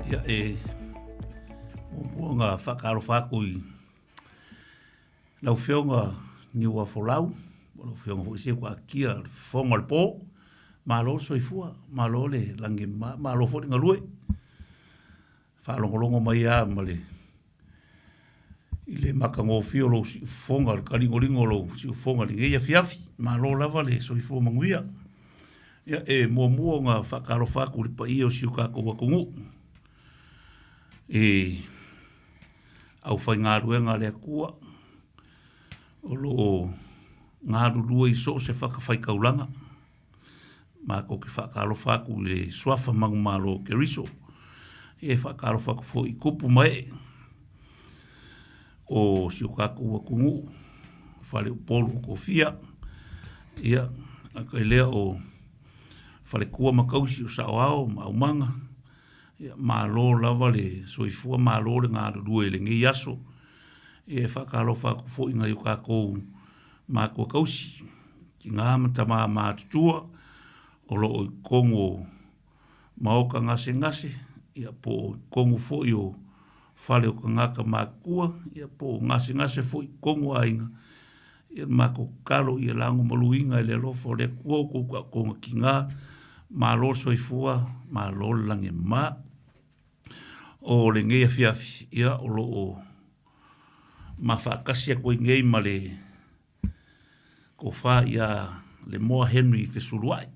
Ia, e muamua ona faatalofa atu i lau Afioga Niuafolau, po o lau Afioga foi Seuatia o le Fofoga o le Po. Malo le soifua, malo le lagi e mama, malo foi le galue. Faalogologo mai lava ma le i le matagofie o lou siufofoga, le taligoligo o lou siufofoga i lenei afiafi. Malo lava le soifua manuia. Ia, e muamua ona faatalofa atu i le paia o si o tatou atunuu i aufaigaluega a le Atua o lo o galulue i so o se fatafaitaulaga. Matou te faatalofa atu i le Suafa manumalo o Keriso. E faatalofa atu foi i tupu ma ee o si o tatou atunuu, faleupolu o tofia, ia, ata i lea o faletua ma tausi o saoao ma aumaga, ia malo lava le soifua, malo le galulue i lenei aso. E faatalofa atu foi i nai o tatou matua tausi, tina ma tama matutua o lo o i totonu o maota gasegase, ia po o totonu foi o fale o tagata matutua, ia po o gasegase foi i totonu o aiga, ia matou tatalo ia lagomaluina e le alofa o le Atua outou taotoga tina, malo le soifua, malo le lagi e mama. O lenei afiafi, ia o lo o ma faatasi atu ai nei ma le tofa ia Lemoa Henry Fesuluai.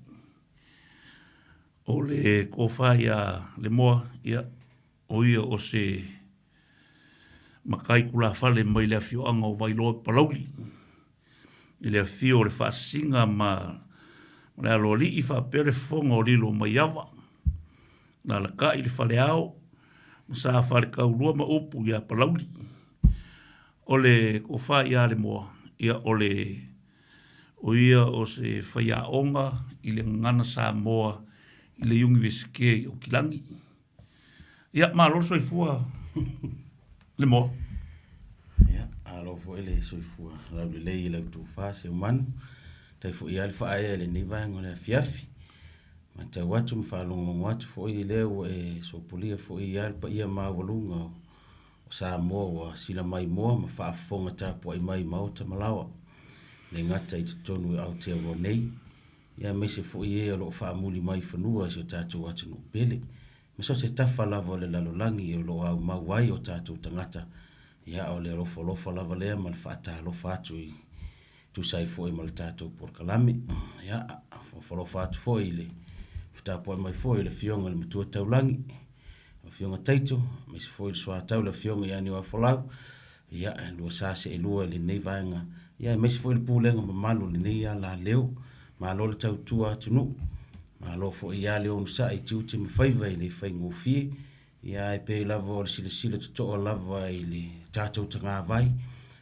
O le tofa ia Lemoa, ia, o ia o se matai tulafale mai le afioaga o Vailoa i Palauli, i le afio o le Faasisiga ma le Aloalii faapea le fofoga o Lilomaiava, na alata'i le faleao ma sa faletaulua ma upu ia Palauli. O le tofa ia Lemoa, ia o le o ia o se faiaoga i le gagana Samoa i le Iunivesite i Aukilani. Ia, malo le soifua Lemoa. Ia, malo foi le soifua laulelei i lau tofa Seumanu. Tai foi lava le faaea i lenei vaega o le afiafi. Matau atu ma faalogologo atu foi lea ua e sopolia foi ia le paia maualuga o Samoa ua sila maimoa ma faafofoga tapuai mai i maota ma laoa, e le gata i totonu o Aotearoa nei, aemaise foi e o lo o faamuli mai i fanua i si o tatou atunuu pele, ma so o se tafa lava o le lalolagi o lo o aumau ai o tatou tagata, ia o le alofalofa lava lea ma le faatalofa atu e tusa ai foi ma le tatou polokalame. Ia, alofalofa atu foi i le tapuai mai foi a le Afioga i le Matua Taulagi, le Afioga Taito, aemaise foi le soatau le Afioga ia Niuafolau, ia, e lua sa seelua i lenei vaega, ia aemaise foi le pulega mamalu o lenei alaleo. Malo le tautua atunuu, malo foi ia le onosai i tiute ma faiva e le faigofie. Ia ae pei lava o le silasila totoa lava i le tatou tagavai,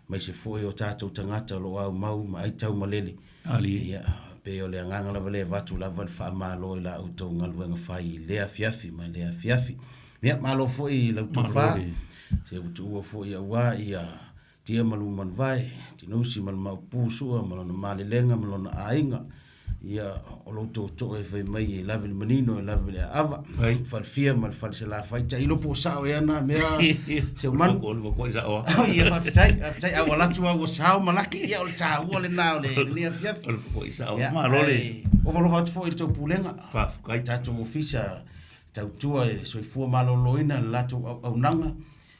aemaise foi o tatou tagata o lo o aumau ma aitaumalele. Ia, pei o le agaga lava lea e avatu lava le faamalo i la outou galuega fai i lea afiafi ma lea afiafi. Ia, malo foi i lau tofa, se ua tuua foi aua ia Tia ma Lumanuvae, Tinousi ma le Maopu Sua ma lona Malelega ma lona aiga. Ia, o lo outou toa e fai mai e lave le manino e lave le aava. Ai. Falefia ma le Falesalafai. Tailo po o sao ea na mea Seumanu. O le mokoi sao. Ia, faafetai, faafetai. A ua alu atu lava ua sao ma laki, ia o le taua lena o lenei afiafi. O le mokoi sao. Ia, Malo le. ae ofo atu foi i le tou pulega. Faafetai. Tatou ofisa tautua i le soifua maloloina i le latou auaunaga.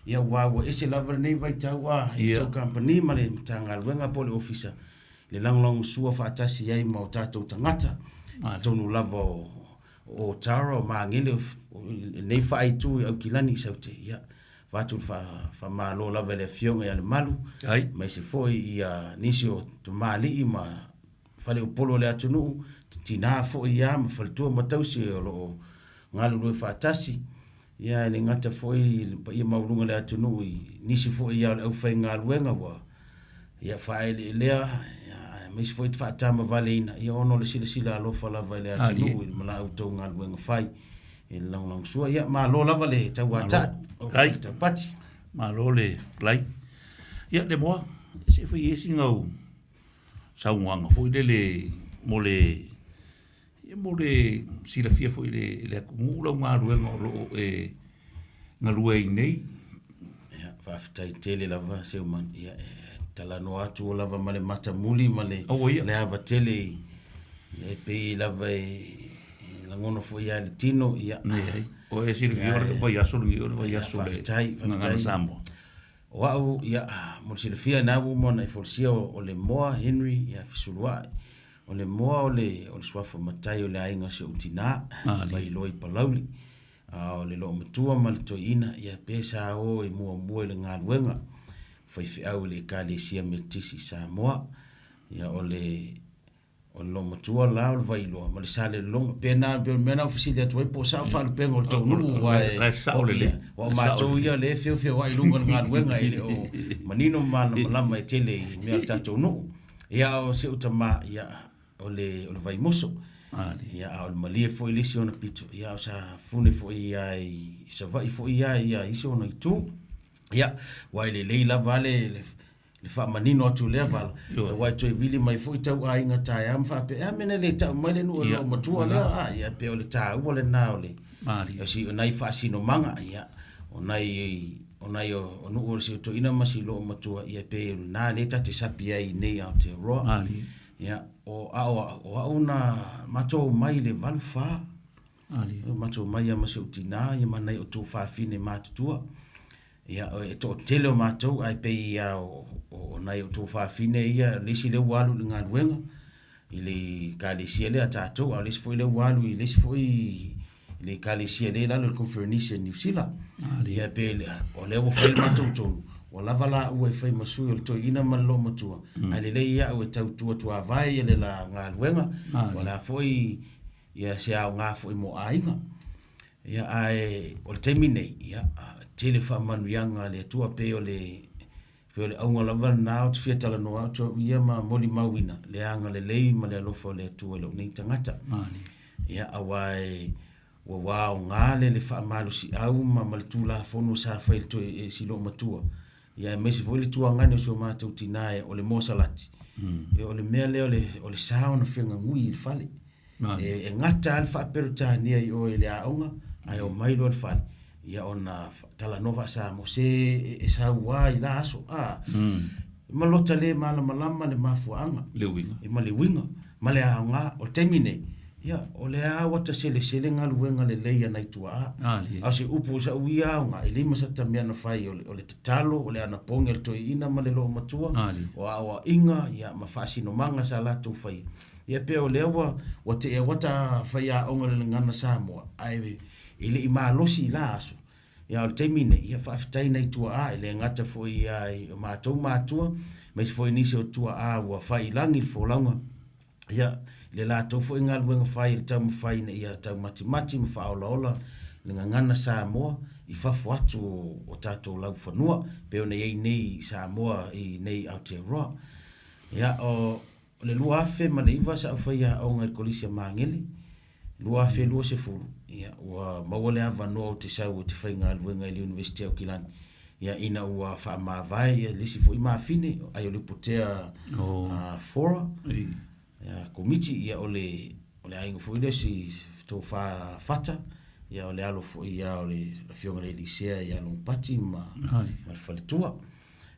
Ia aua ua ese lava lenei vaitau a i tou kamupani ma le Matagaluega po o le Ofisa i le lagolagosua faatasi ai ma o tatou tagata i totonu lava o Otara, o Magele, o lenei faaitu i Aukilani i Saute. Ia, avatu le faamalo lava i le Afioga ia Lemalu, aemaise foi ia nisi o tamalii ma faleupolu o le atunuu, tina foi ia ma faletua ma tausi o lo o galulue faatasi. Ia e le gata foi i le paia maualuga o le atunuu i nisi foi ia o le aufaigaluega ua ia faaeleelea aemaise foi le faatamavaleina ia ona o le silasila alofa lava i le atunuu ma la outou galuega fai i le lagolagosua. Ia malo lava le tauatai, Ai. le taupati. Malo le fetalai. Ia Lemoa, se i fai ai sina au saunoaga foi lele mo le Ia mo le silafia foi e le atunuu lau galuega o lo o e galue ai nei? Ia, faafetai tele lava Seumanu. Ia, e talanoa atu lava ma le matamuli ma le, le ava tele i, e pei lava e, e lagona foi ia le tino. Ia, Leai. O e silafia o le vaiaso lenei o le vaiaso o le Faafetai, Gagana faafetai. Samoa. O au, ia, mo le silafia na ua uma ona e folasia o le Moa Henry ia Fesulua'i. O le Moa o le, o le suafa matai o le aiga o si ou tinā, Vailoa i Palauli. A o le loomatua ma le toeaina, ia pe sa o e muamua i le galuega faifeau i le Ekalesia Metotisi i Samoa. Ia o le o le loomatua la o le Vailoa ma le Salelologa. Pe na pe o le mea na ou fesili atu ai po o sao faalupega o le taunuu aua e La e sao lelei. ia, aua o matou ia lea e feofeoai i luga o le galuega e le o manino ma malamalama e tele i mea o le tatou nuu. Ia a o si ou tama, ia o le, o le Vaimoso. Ia, a o le Malie foi le isi ona pito, ia, a o Safune foi ia i Savaii foi ia ia isi ona itu. Ia, aua e lelei lava le, le, le faamanino atu o lea vala, aua e toe vili mai foi tau aiga taeao ma faapea, e a mea na le tau mai le nuu o le matua lea, a, ia, pei o le taua lena o le, o si, o nai faasinomaga, ia, o nai, o nai o, o nuu o si toeaina ma si loomatua, ia, pei o lena lea ta te sapi ai i nei Aotearoa. Ia, o au, o au na matou omai i le 84. Alia. Matou omai ia ma si ou tinā, ia ma nai o outou fafine matutua. Ia, e toatele o matou, ae pei lava o, o, o nai o outou fafine ia, o le isi lea ua alu i le galuega, i le ekalesia lea a tatou, a o le isi foi lea ua alu i le isi foi i le ekalesia lea i lalo i le Conferenisia i Niu Sila. Ia pe o lea ua fai le matou tonu, ua lava laua e fai ma sui o le toeaina ma le loomatua, ae lelei au e tautua tuavae ia le la galuega, o le a foi ia se aoga foi mo aiga. Ia ae o le taimi nei, ia tele faamanuiaga a le Atua pei o le pei o le auga lava lena ou te fia talanoa atu au ia ma molimauina le agalelei ma le alofa o le Atua i lou nei tagata. Ia, aua e, ua, ua aoga le, le faamalosiau ma, ma le Tulafono sa fai e le toe, e si loomatua, ia aemaise foi le tuagane o si o matou tinā e, o le moa salati. Ia, o le mea lea o le, o le sa ona fegagui i le fale. E, e gata lava le faa-Peretania i o i le aoga, ae omai loa i le fale, ia ona talanoa faa-Samoa, se e, e saua i la aso, a. Ma lota le malamalama le mafuaaga. Le uiga. Ma le uiga, ma le aoga. O le taimi nei, ia, o lea lava ua ta selesele galuega lelei a nai tuaa. A o se upu i sa'u ia aoga, e leai ma sata mea na fai, o le, o le tatalo, o le anapogi a le toeaina ma le loomatua, o aoaiga, ia, ma faasinomaga sa latou faia. Ia pei o lea ua, ua tea ua ta faiaoga i le Gagana Samoa, ae e le i malosi i la aso. Ia a o le taimi nei, ia faafetai nai tuaa, e le gata foi ia i o matou matua, aemaise foi nisi o tuaa ua fai i lagi le folauga, ia, i le latou foi galuega fai i le taumafai ina ia taumatimati ma faaolaola le gagana Samoa i fafo atu o tatou laufanua, pei ona i ai nei i Samoa i nei Aotearoa. Ia, o le 2009 sa ou faiaoga i le Kolisi a Magele, 2020, ia, ua maua le avanoa ou te sau ou te faigaluega i le Iunivesite o Aukilani, ia, ina ua faamavae ia le isi foi mafine, Aiolipotea oh. Fora, ia, Komiti, ia, o le, o le aiga foi lea o si Tofa Fata, ia, o le alo foi ia o le Afioga i le Elisea ia Logopati ma, ma le faletua.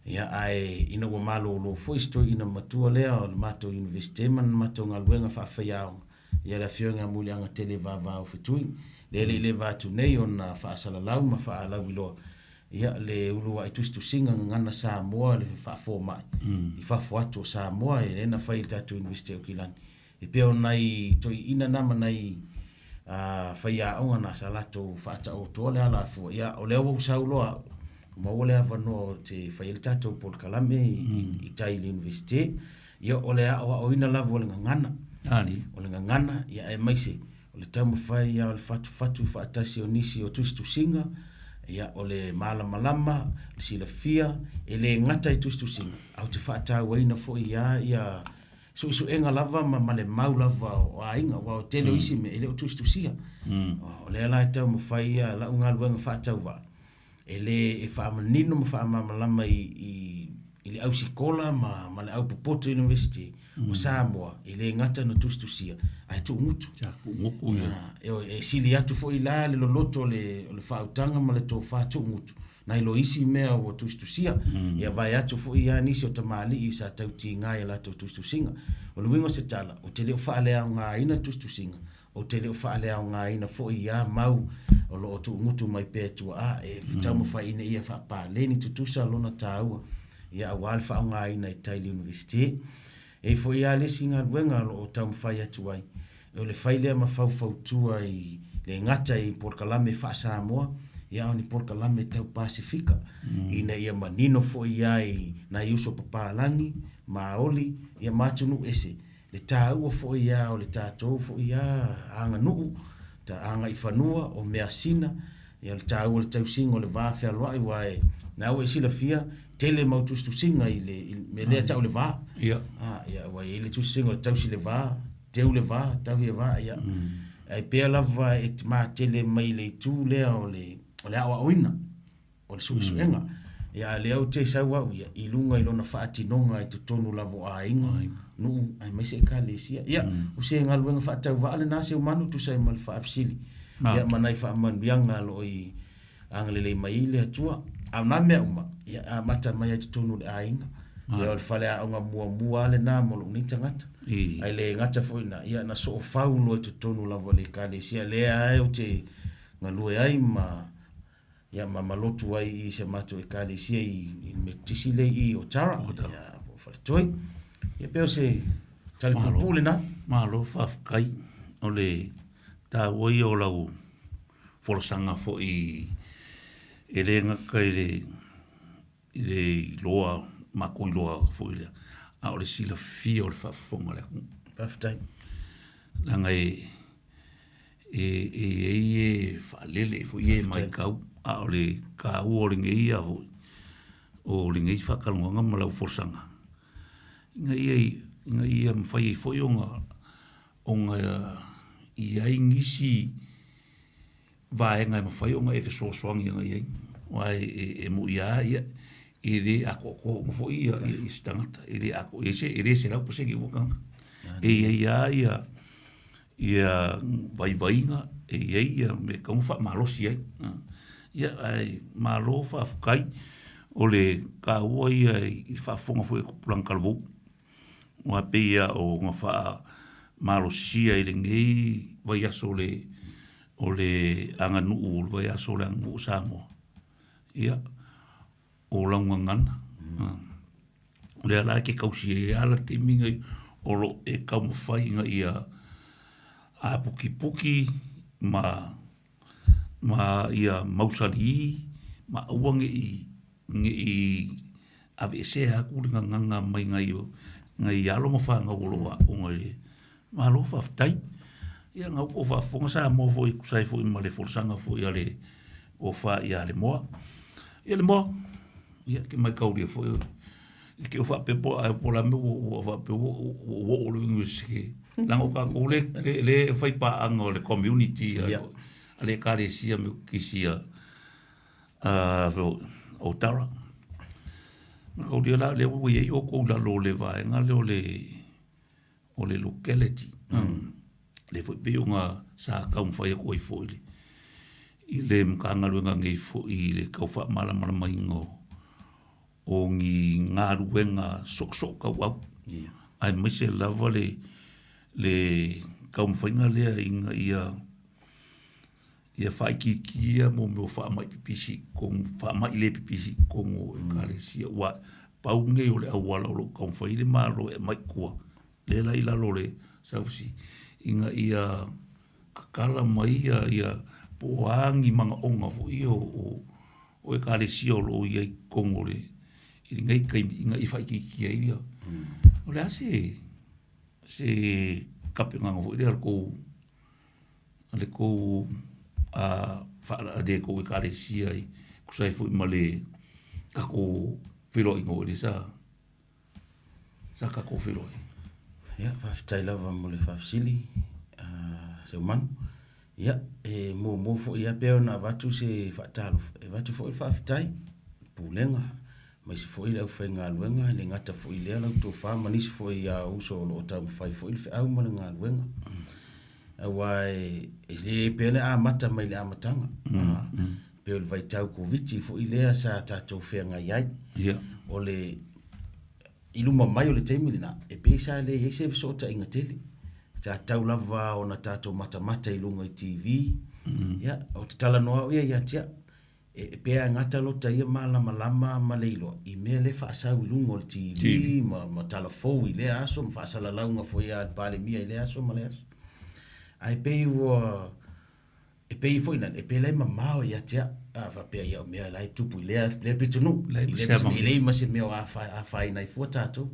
Ia, ae ina ua malolo foi si toeaina matua lea o le matou Iunivesite ma le matou galuega faafaiaoga, ia le Afioga ia Muliagatele Vavao Fetui, lea e le i leva atu nei ona faasalalau ma faalauiloa, ia, le uluai tusitusiga gagana Samoa le faafomai i fafo atu o Samoa, lea na fai e le tatou Iunivesite o Aukilani. E pei o nai toeaiina na ma nai faiaoga na sa latou faataotoa le alafua, ia o lea ua ou sau loa au, ua maua le avanoa ou te fai ai le tatou polokalame i tai i le Iunivesite. Ia o le aoaoina lava o le gagana, o le gagana, ia aemaise o le taumafai ia o le fatufatu faatasi o nisi o tusitusiga, ia o le malamalama, le silafia, e le gata i tusitusiga, ae ou te faatauaina foi ia ia suesuega lava ma, ma le mau lava o aiga, aua o le tele o isi mea e le o tusitusia. O lea la e taumafai ia lau galuega faatauvaa, e le e faamanino ma faamalamalama i, i, i le ausikola ma, ma le aupopoto University mm. o Samoa, e le gata na tusitusia, ae tuugutu. Sa tuugutu ia. Ah, e, e sili atu foi la le loloto o le, o le faautaga ma le tofā tuugutu, nai lo isi mea ua tusitusia. Mm. Ia vae atu foi ia nisi o tamalii sa tautiga i a latou tusitusiga. O le uiga o se tala, ou te le o faaleaogaina le tusitusiga, Ou te le o faaleaogaina foi ia mau o lo o tuugutu mai pea e tuaa e taumafai ina ia faapaleni tutusa lona taua ia aua le faaaogaina i tai i le Iunivesite. E i ai foi lava le isi galuega o lo o taumafai atu ai, o le fai lea ma faufautua i le gata i polokalame faa-Samoa ia a o ni polokalame tau Pasefika ina ia manino foi ai nai uso papalagi, Maoli ia ma atunuu ese Le taua foi a o le tatou foi a aganuu, ta agaifanua, o measina, ia o le taua o le tausiga o le va fealoai aua e na ua e silafia tele mau tusitusiga i le i le mea lea e tau o le va. Ia. A, ia ua i ai le tusitusiga o le tausi le va, teu le va, tauhi le va, ia. Ae pea lava e matele mai le itu lea o le o le aoaoina. o le suesuega. Ia a lea ou te sau au ia i luga i lona faatinoga i totonu lava o aiga, nuu aemaise ekalesia. Ia, o se galuega faatauvaa lena Seumanu tusa ai ma le faafesili. Ia ma nai faamanuiaga o lo o i agalelei mai ai le Atua. A o na mea uma, ia e amata mai ai i totonu o le aiga. Ia o le faleaoga muamua lava lena mo lou nei tagata. Ae le gata foi i ina, ia na soofau loa i totonu lava o le ekalesia lea lava ou te galue ai ma Ia ma ma lotu ai i se matou ekalesia i i le Metotisi lea i i o Tara, ia po o Faletoi. Ia pei o se tali puupuu lena. Malo faafetai. O le taua ia o lau folasaga foi e le gata i le i le iloa, matou iloa foi lea, a o le silafia o le faafofoga a le atunuu. Faafetai. Leaga e e i ai e faalele foi e matau, a o le taua o lenei ia foi, o lenei faatalanoaga ma lau folasaga, ina ia ina ia mafai ai foi ona ona i ai nisi vaega e mafai ona e fesoasoani agai i ai, aua e moni lava ia, e le atoatoa uma foi ia se tagata, e le atoa, e le 100% uma tagata. E i ai lava ia ia vaivaiga, e i ai ia mea e tatau ona faamalosi ai. Ia, ae malo faafetai, o le taua ia i le faafofoga foi a tupulaga talavou, aua e pei lava ona faamalosia i lenei vaiaso o le o le aganuu, o le vaiaso o le aganuu o Samoa, ia, o lau gagana. O lea la e te tausi ai lava le taimi lenei o lo o e taumafai ina ia aputiputi ma ma ia mausali ma aua ne i ne i aveesea atu le gagana mai nai o nai alo ma fanau o lo o aooga i le Malo faafetai. Ia na outou faafofoga Samoa foi e tusa ai foi ma le folasaga foi a le tofa ia Lemoa. Ia Lemoa, ia e te maitaulia foi i te o faapea po o po o le a le mea ua faapea ua ua oo le Iunivesite. Leaga o tatou le le le fai paaga o le community a a le Ekalesia Metotisi a o Tara. Maitaulia la lea ua i ai outou i lalo o le vaega lea o le o le locality. Lea foi pei ona sa taumafai atu ai foi i le, i le Matagaluega nei foi i le tau faamalamalamaina o, o ni galuega soosoo tauau. Yeah. Aemaise lava le, le taumafaiga lea ina ia ia faaitiitia mo mea o faamai pipisi i totonu, faamai le pipisi i totonu o Ekalesia, aua pau lenei o le auala o lo o taumafai ai le Malo e aumai i tua, lea la i lalo o le South Sea, ina ia tatala mai ia, ia po o a ni manaoga foi ia o, o Ekalesia o lo o i ai i totonu o le, i lenei taimi ina ia faaitiitia ai ia. O le a se, se tapenaga foi lea a le tou a le tou a le tou ekalesia e tusa ai foi ma le tatou feiloaiga foi lea sa sa tatou feiloai. Ia, faafetai lava mo le faafesili, Seumanu. Ia, e muamua foi lava pei ona avatu se faatalofa, e avatu foi le faafetai i le Pulega. Aemaise foi le aufaigaluega, e le gata foi i lea lau tofa ma nisi foi a uso o lo o taumafai foi le feau ma le galuega. Aua e lelei pea le amata mai le amataga. E pei o le vaitau Koviti foi lea sa tatou feagai ai. O le i luma mai o le taimi lena, e pei sa leai se fesootaiga tele. Sa tatau lava ona tatou matamata i luga i TV. Ia, ou te talanoa au ia ia te au. E pei lava e gata lota ia malamalama ma le iloa i mea lea e faasau i luga o le TV ma tala fou i lea aso ma faasalalauga foi a le Palemia i lea aso ma lea aso. Ae pei ua, e pei foi lale, e pei la e mamao ia te au, a faapea ia o mea la e tupu i lea, lea pitonuu, i lea pitonuu, e leai ma se mea o afaina ai fua tatou.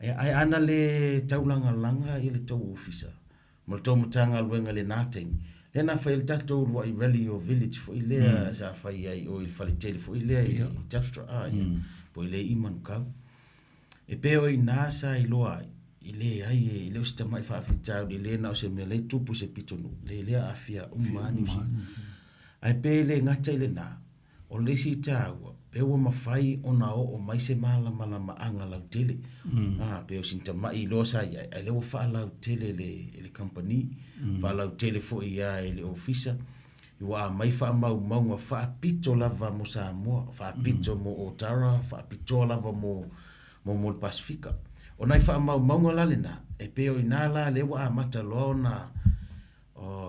Ae ana le taulagalaga i le tou ofisa, ma le tou Matagaluega i lena taimi, lea na fai ai le tatou uluai Rally Your Village foi lea sa fai ai i o i le faletele foi lea i Telstra a ia, po o i le i Manukau. E pei o i ina sa iloa ai, e leai e le o se tamai faafitauli, e le na o se mea la e tupu i se pitonuu, leai o lea e aafia uma lava Niu Sila. Ae pei e le gata i lena, O le isi taua, pe ua mafai ona oo mai se malamalamaaga lautele. A, pe o sina tamai iloa sa i ai, ae lea ua faalautele e le, e le kamupani, faalautele foi lava e le ofisa, ua aumai faamaumauga faapito lava mo Samoa, faapito mo Otara, faapitoa lava mo, mo, mo le Pasefika. O nai faamaumauga la lena, e pei o i ina la lea ua amata loa ona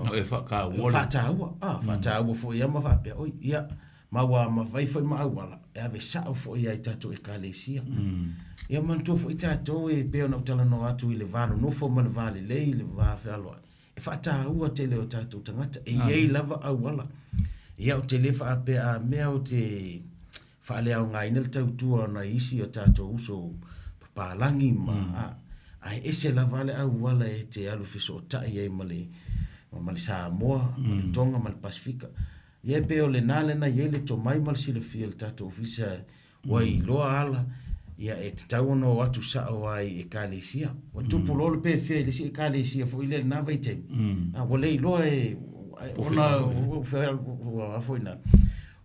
No e faataua. Faataua, ah, faataua foi ia ma faapea, oi, ia, ma ua mafai foi ma auala e ave sao foi ia i tatou ekalesia. Ia manatua foi tatou e pei ona ou talanoa atu i le va nonofo ma le va lelei, le va fealoai, e faataua tele o tatou tagata, e i ai lava auala. Ia ou te le faapea a mea ou te faaleaogaina le tautua o nai isi o tatou uso papalagi ma a, ae ese lava le auala e te alu fesootai ai ma le ma le Samoa, ma le Tonga ma le Pasefika. Ia e pei o lena lea na i ai le tomai ma le silafia o le tatou ofisa ua iloa ala, ia e tatau ona o atu sao lava i ekalesia. Ua tupu loa le pefea i le isi ekalesia foi lea i lena vaitaimi, a ua le iloa e ona ua a foi na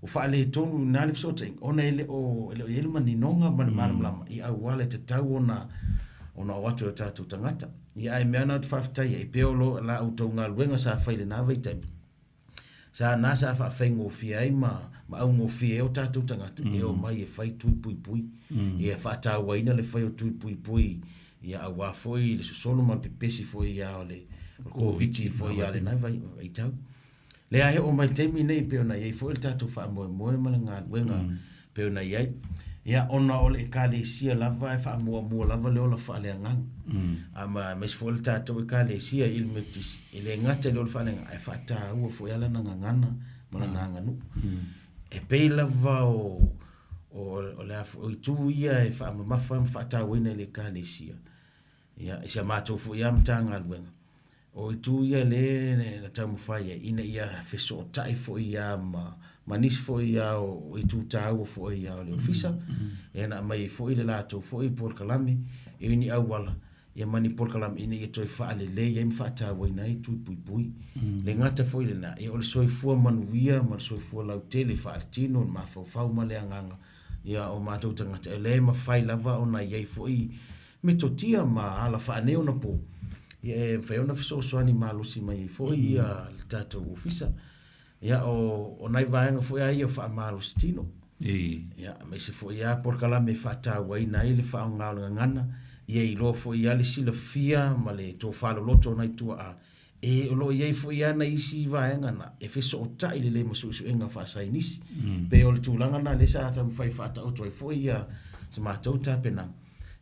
Ua faaletonu i ina le fesootaiga ona e le o, e le o i ai le maninoga ma le malamalama i auala e tatau ona, ona o atu e o tatou tagata. Ia ae mea na ou te faafetai ai, e pei o lo, la outou galuega sa fai i lena vaitaimi, sa na sa faafaigofie ai ma, ma augofie ai o tatou tagata e omai e fai tui puipui. Ia faatauaina le fai o tui puipui, ia aua foi le sosolo ma le pepesi foi ia o le Koviti foi ia lena vaitau. Lea e oo mai le taimi nei pei ona i ai foi le tatou faamoemoe ma le galuega pei ona i ai. Ia, ona o le Ekalesia lava e faamuamua lava le ola faaleagaga. A ma aemaise foi le tatou Ekalesia i le Metotisi, e le gata i le ola faaleagaga, ae faataua foi lava lana gagana ma lana aganuu. E pei lava o, o, o le a foi, o itu ia e faamamafa ma faatauaina i le Ekalesia. Ia, i si a matou foi lava Matagaluega, O itu ia lea na taumafai ai ina ia fesootai foi lava ma, ma nisi foi lava o itu taua foi lava o le ofisa, ia na aumai ai foi le latou foi polokalame i ni auala ia ma ni polokalame ina ia toe faalelei ai ma faatauaina ai tui puipui. E le gata foi i lena, ia o le soifua manuia ma le soifua lautele faaletino, le mafaufau ma le agaga ia o matou tagata, o lea e mafai lava ona i ai foi metotia ma ala faaneionapo ia e mafai ona fesoasoani malosi mai ai foi ia le tatou ofisa. Ia o, o nai vaega foi a ia o faamalosi tino. Ia, aemaise foi a polokalame e faatauaina ai le faaaoga o le gagana, ia iloa foi a le silafia ma le tofa loloto o nai tuaa E, o lo o i ai foi lava nai isi vaega na e fesootai lelei ma suesuega faasaienisi. Pei o le tulaga lena lea sa taumafai e faataoto ai foi ia sa matou tapenaga,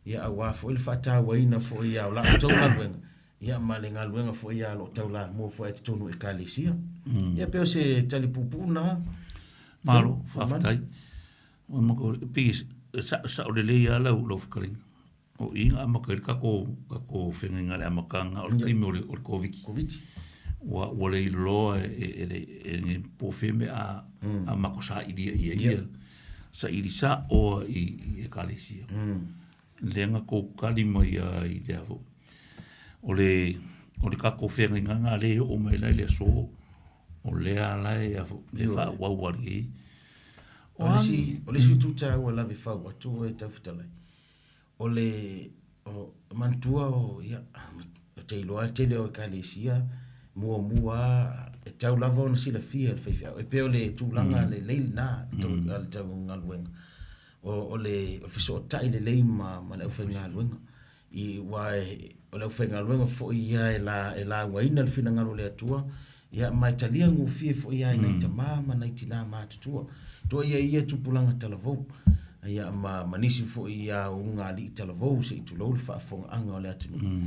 ia aua foi le faatauaina foi ia o la outou galuega, ia ma le galuega foi ia o lo o taulamua foi i totonu o Ekalesia. Ia pei o se tali puupuu lena. Malo, faafetai. E pei e sao lelei lava lau fetalaiga. O i na amata ai le tatou, tatou feagaiga i le amataga o le taimi o le, o le Koviti. Koviti. Ua, ua le iloa e, e, e le, e le po o fea mea a, a matou sailia i ai ia, saili sa'o i, i Ekalesia. Lea na tou tali mai ai i lea foi. O le, o le tatou feagaiga lena lea e oo mai la i le aso, o lea la e, a foi, e faaauau lava i ai. O le isi, o le isi itu taua e lave fau atu e Taufetalai, o le, o, manatua o, ia, ou te iloa le tele o ekalesia, muamua lava, e tau lava ona silafia e le faifeau. E pei o le tulaga lelei lena a le tau galuega, o le fesootai lelei ma le aufaigaluega. I, aua o le aufaigaluega foi ia e la, e laugaina le finagalo o le Atua, ia, ma e talia gofie foi lava e nai tama ma nai tina matutua. Toa ia ia tupulaga talavou, ia, ma, ma nisi foi ia o ulugalii talavou se i tulou le faafofogaaga o le atunuu.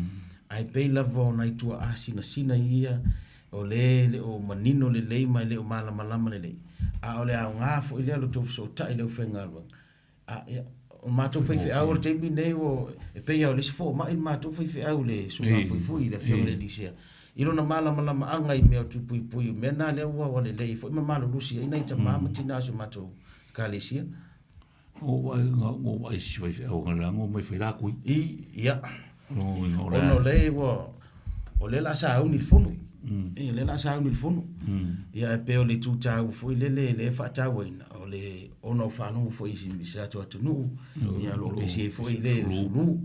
Ae pei lava o nai tuaa sinasina ia o lea e le o manino lelei ma e le o malamalama lelei, a o le aoga foi lea o le tou fesootai i le aufaigaluega, A, ia, o matou faifeau o le taimi lenei ua, e pei lava o le isi fomai le matou faifeau i le Susuga Fuifui, le Afioga i le Elisea, i lona malamalamaaga i mea o tui puipui, o mea na lea ua ua lelei ai foi ma malolosi ai nai tama ma tina o si o matou Ekalesia. Ua ou vaai, ua ou vaai i se isi faifeau analeila na omai fai lakui. I, ia. Ona o lea ua, o lea o le a sauni i le fono. Ia, o lea o le a sauni i le fono. Ia, ae pei o le itu taua foi lele lea e faatauaina, o le, ona o faalogo foi i si o tatou atunuu, ia o lo o pesi ai foi le flu.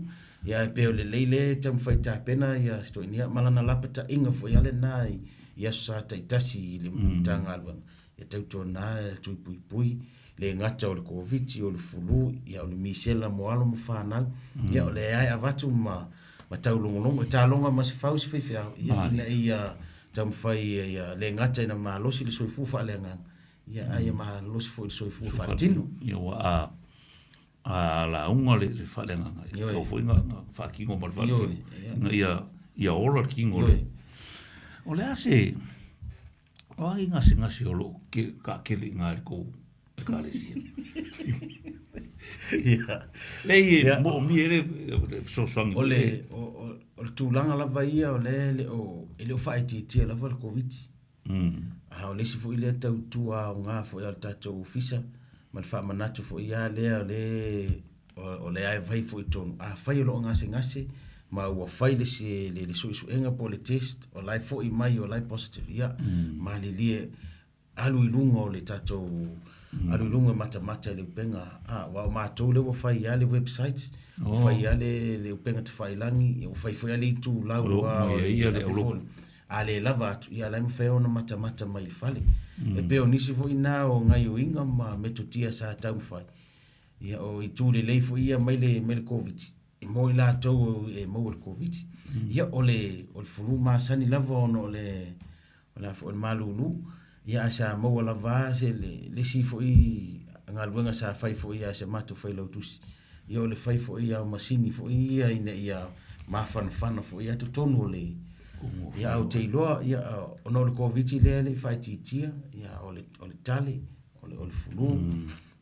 Ia ae pei o le lelei lea e taumafai e tapena ia si toeaina, ia ma lana lapataiga foi lava lena i Aso Sa taitasi i le Matagaluega, ia tautuana le tui puipui, le gata o le Koviti, o le fulu, ia o le misela mo alo ma fanau, ia o lea lava e avatu ma, ma taulogologo, e taloga ma se fau se faifeau, ia ina ia taumafai ia le gata ina malosi le soifua faaleagaga, ia ae ia malosi foi le soifua faaletino. Ia ua a a lauga le, le faaleagaga, e tatau foi na, na faatino ma le faaletino, ina ia, ia ola le tino. Le. O le a se, O a ni gasegase o lo o taatele i ina i le tou ekalesia? Ia. Leai e moomia ai le fesoasoani. O le, o le tulaga lava ia o lea e le o, e le o faaitiitia lava le Koviti. A o le isi foi lea tautua aoga foi a le tatou Ofisa ma le faamanatu foi lava lea o lea O lea e fai foi i totonu, afai o lo o gasegase ma ua fai le, le, le suesuega po o le test, o la e foi mai o la e positive, ia, malilie, alu i luga o le tatou, alu i luga e matamata i le upega, a, aua o matou lea ua fai lava le website, ua fai lava le, le upega tafailagi, ia ua fai foi lava le itulau O lo o aua mai ai le aulotu. A le lava atu, ia o la e mafai ona matamata mai i le fale. E pei o nisi foi na o gaioiga ma metotia sa taumafai, Ia, o itu lelei foi ia mai le, mai le Koviti, e mo i latou e maua i le Koviti. Ia, o le, o le fulu masani lava ona o le, o le a foi, o le malulu, ia ae sa maua lava se, le, le isi foi galuega sa fai foi a si a matou failautusi, ia o le fai foi o masini foi ia ina ia mafanafana foi lava totonu o le, ia ae ou te iloa, ia, ona o le Koviti lea e le i faaitiitia, ia o le, o le tale, o le, o le fulu.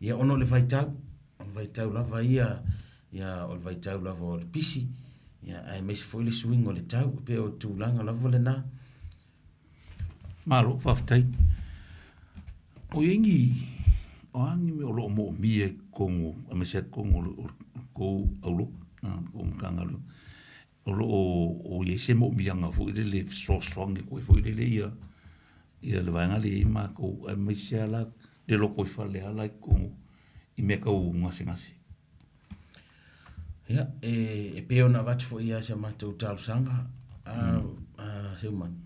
Ia ona o le vaitau, o le vaitau lava ia, ia o le vaitau lava o le pisi, ia aemaise foi le suiga o le tau, e pei o le tulaga lava lena. Malo, faafetai. O i ai ni, o a ni mea o lo o moomia i totonu, aemaise lava totonu o le tou aulotu, tou Matagaluega, o lo o i ai se moomiaga foi lele e fesoasoani atu ai foi lele ia ia le vaega lea e i ai matou aemaise lava la le lotoifale lava la i totonu i mea tau gasegase. Ia, e pei ona avatu foi ia si a matou talosaga a, a Seumanu,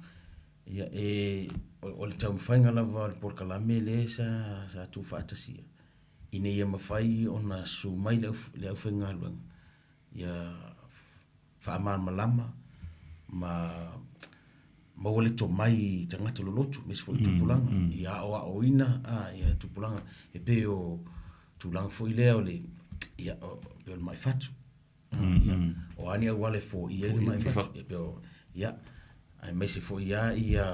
ia, e, o le taumafaiga lava o le polokalame lea sa, sa tuufaatasia, ina ia mafai ona susu mai le, le aufaigaluega, ia faamalamalama ma maua le tomai i tagata lolotu, aemaise foi tupulaga, ia aoaoina ia tupulaga e pei o tulaga foi lea o le, ia, e pei o le mai fatu. Ia, o a ni auala e foia ai le mai fatu, e pei o, ia, aemaise foi lava ia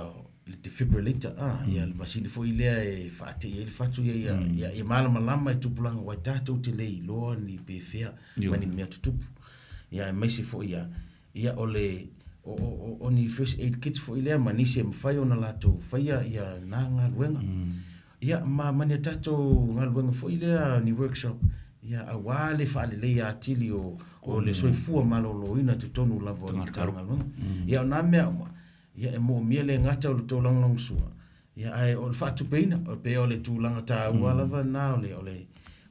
le defibrillator, ia le masini foi lea e faate'i ai le fatu, ia, ia, ia, ia malamalama i tupulaga aua tatou te le iloa ni pefea ma ni mea tutupu. Ia aemaise foi lava, ia o le, o, o, o, o ni first aid kits foi lea ma nisi e mafai ona latou faia ia na galuega. Ia, ma, ma ni a tatou galuega foi lea, ni workshop, ia, aua le faaleleia atili o, o le soifua maloloina i totonu lava o le Matagaluega. Ia, o na mea uma, ia, e moomia le gata o le tou lagolagosua, Ia ae o le faatupeina, e pei o le tulaga taua lava lena o le o le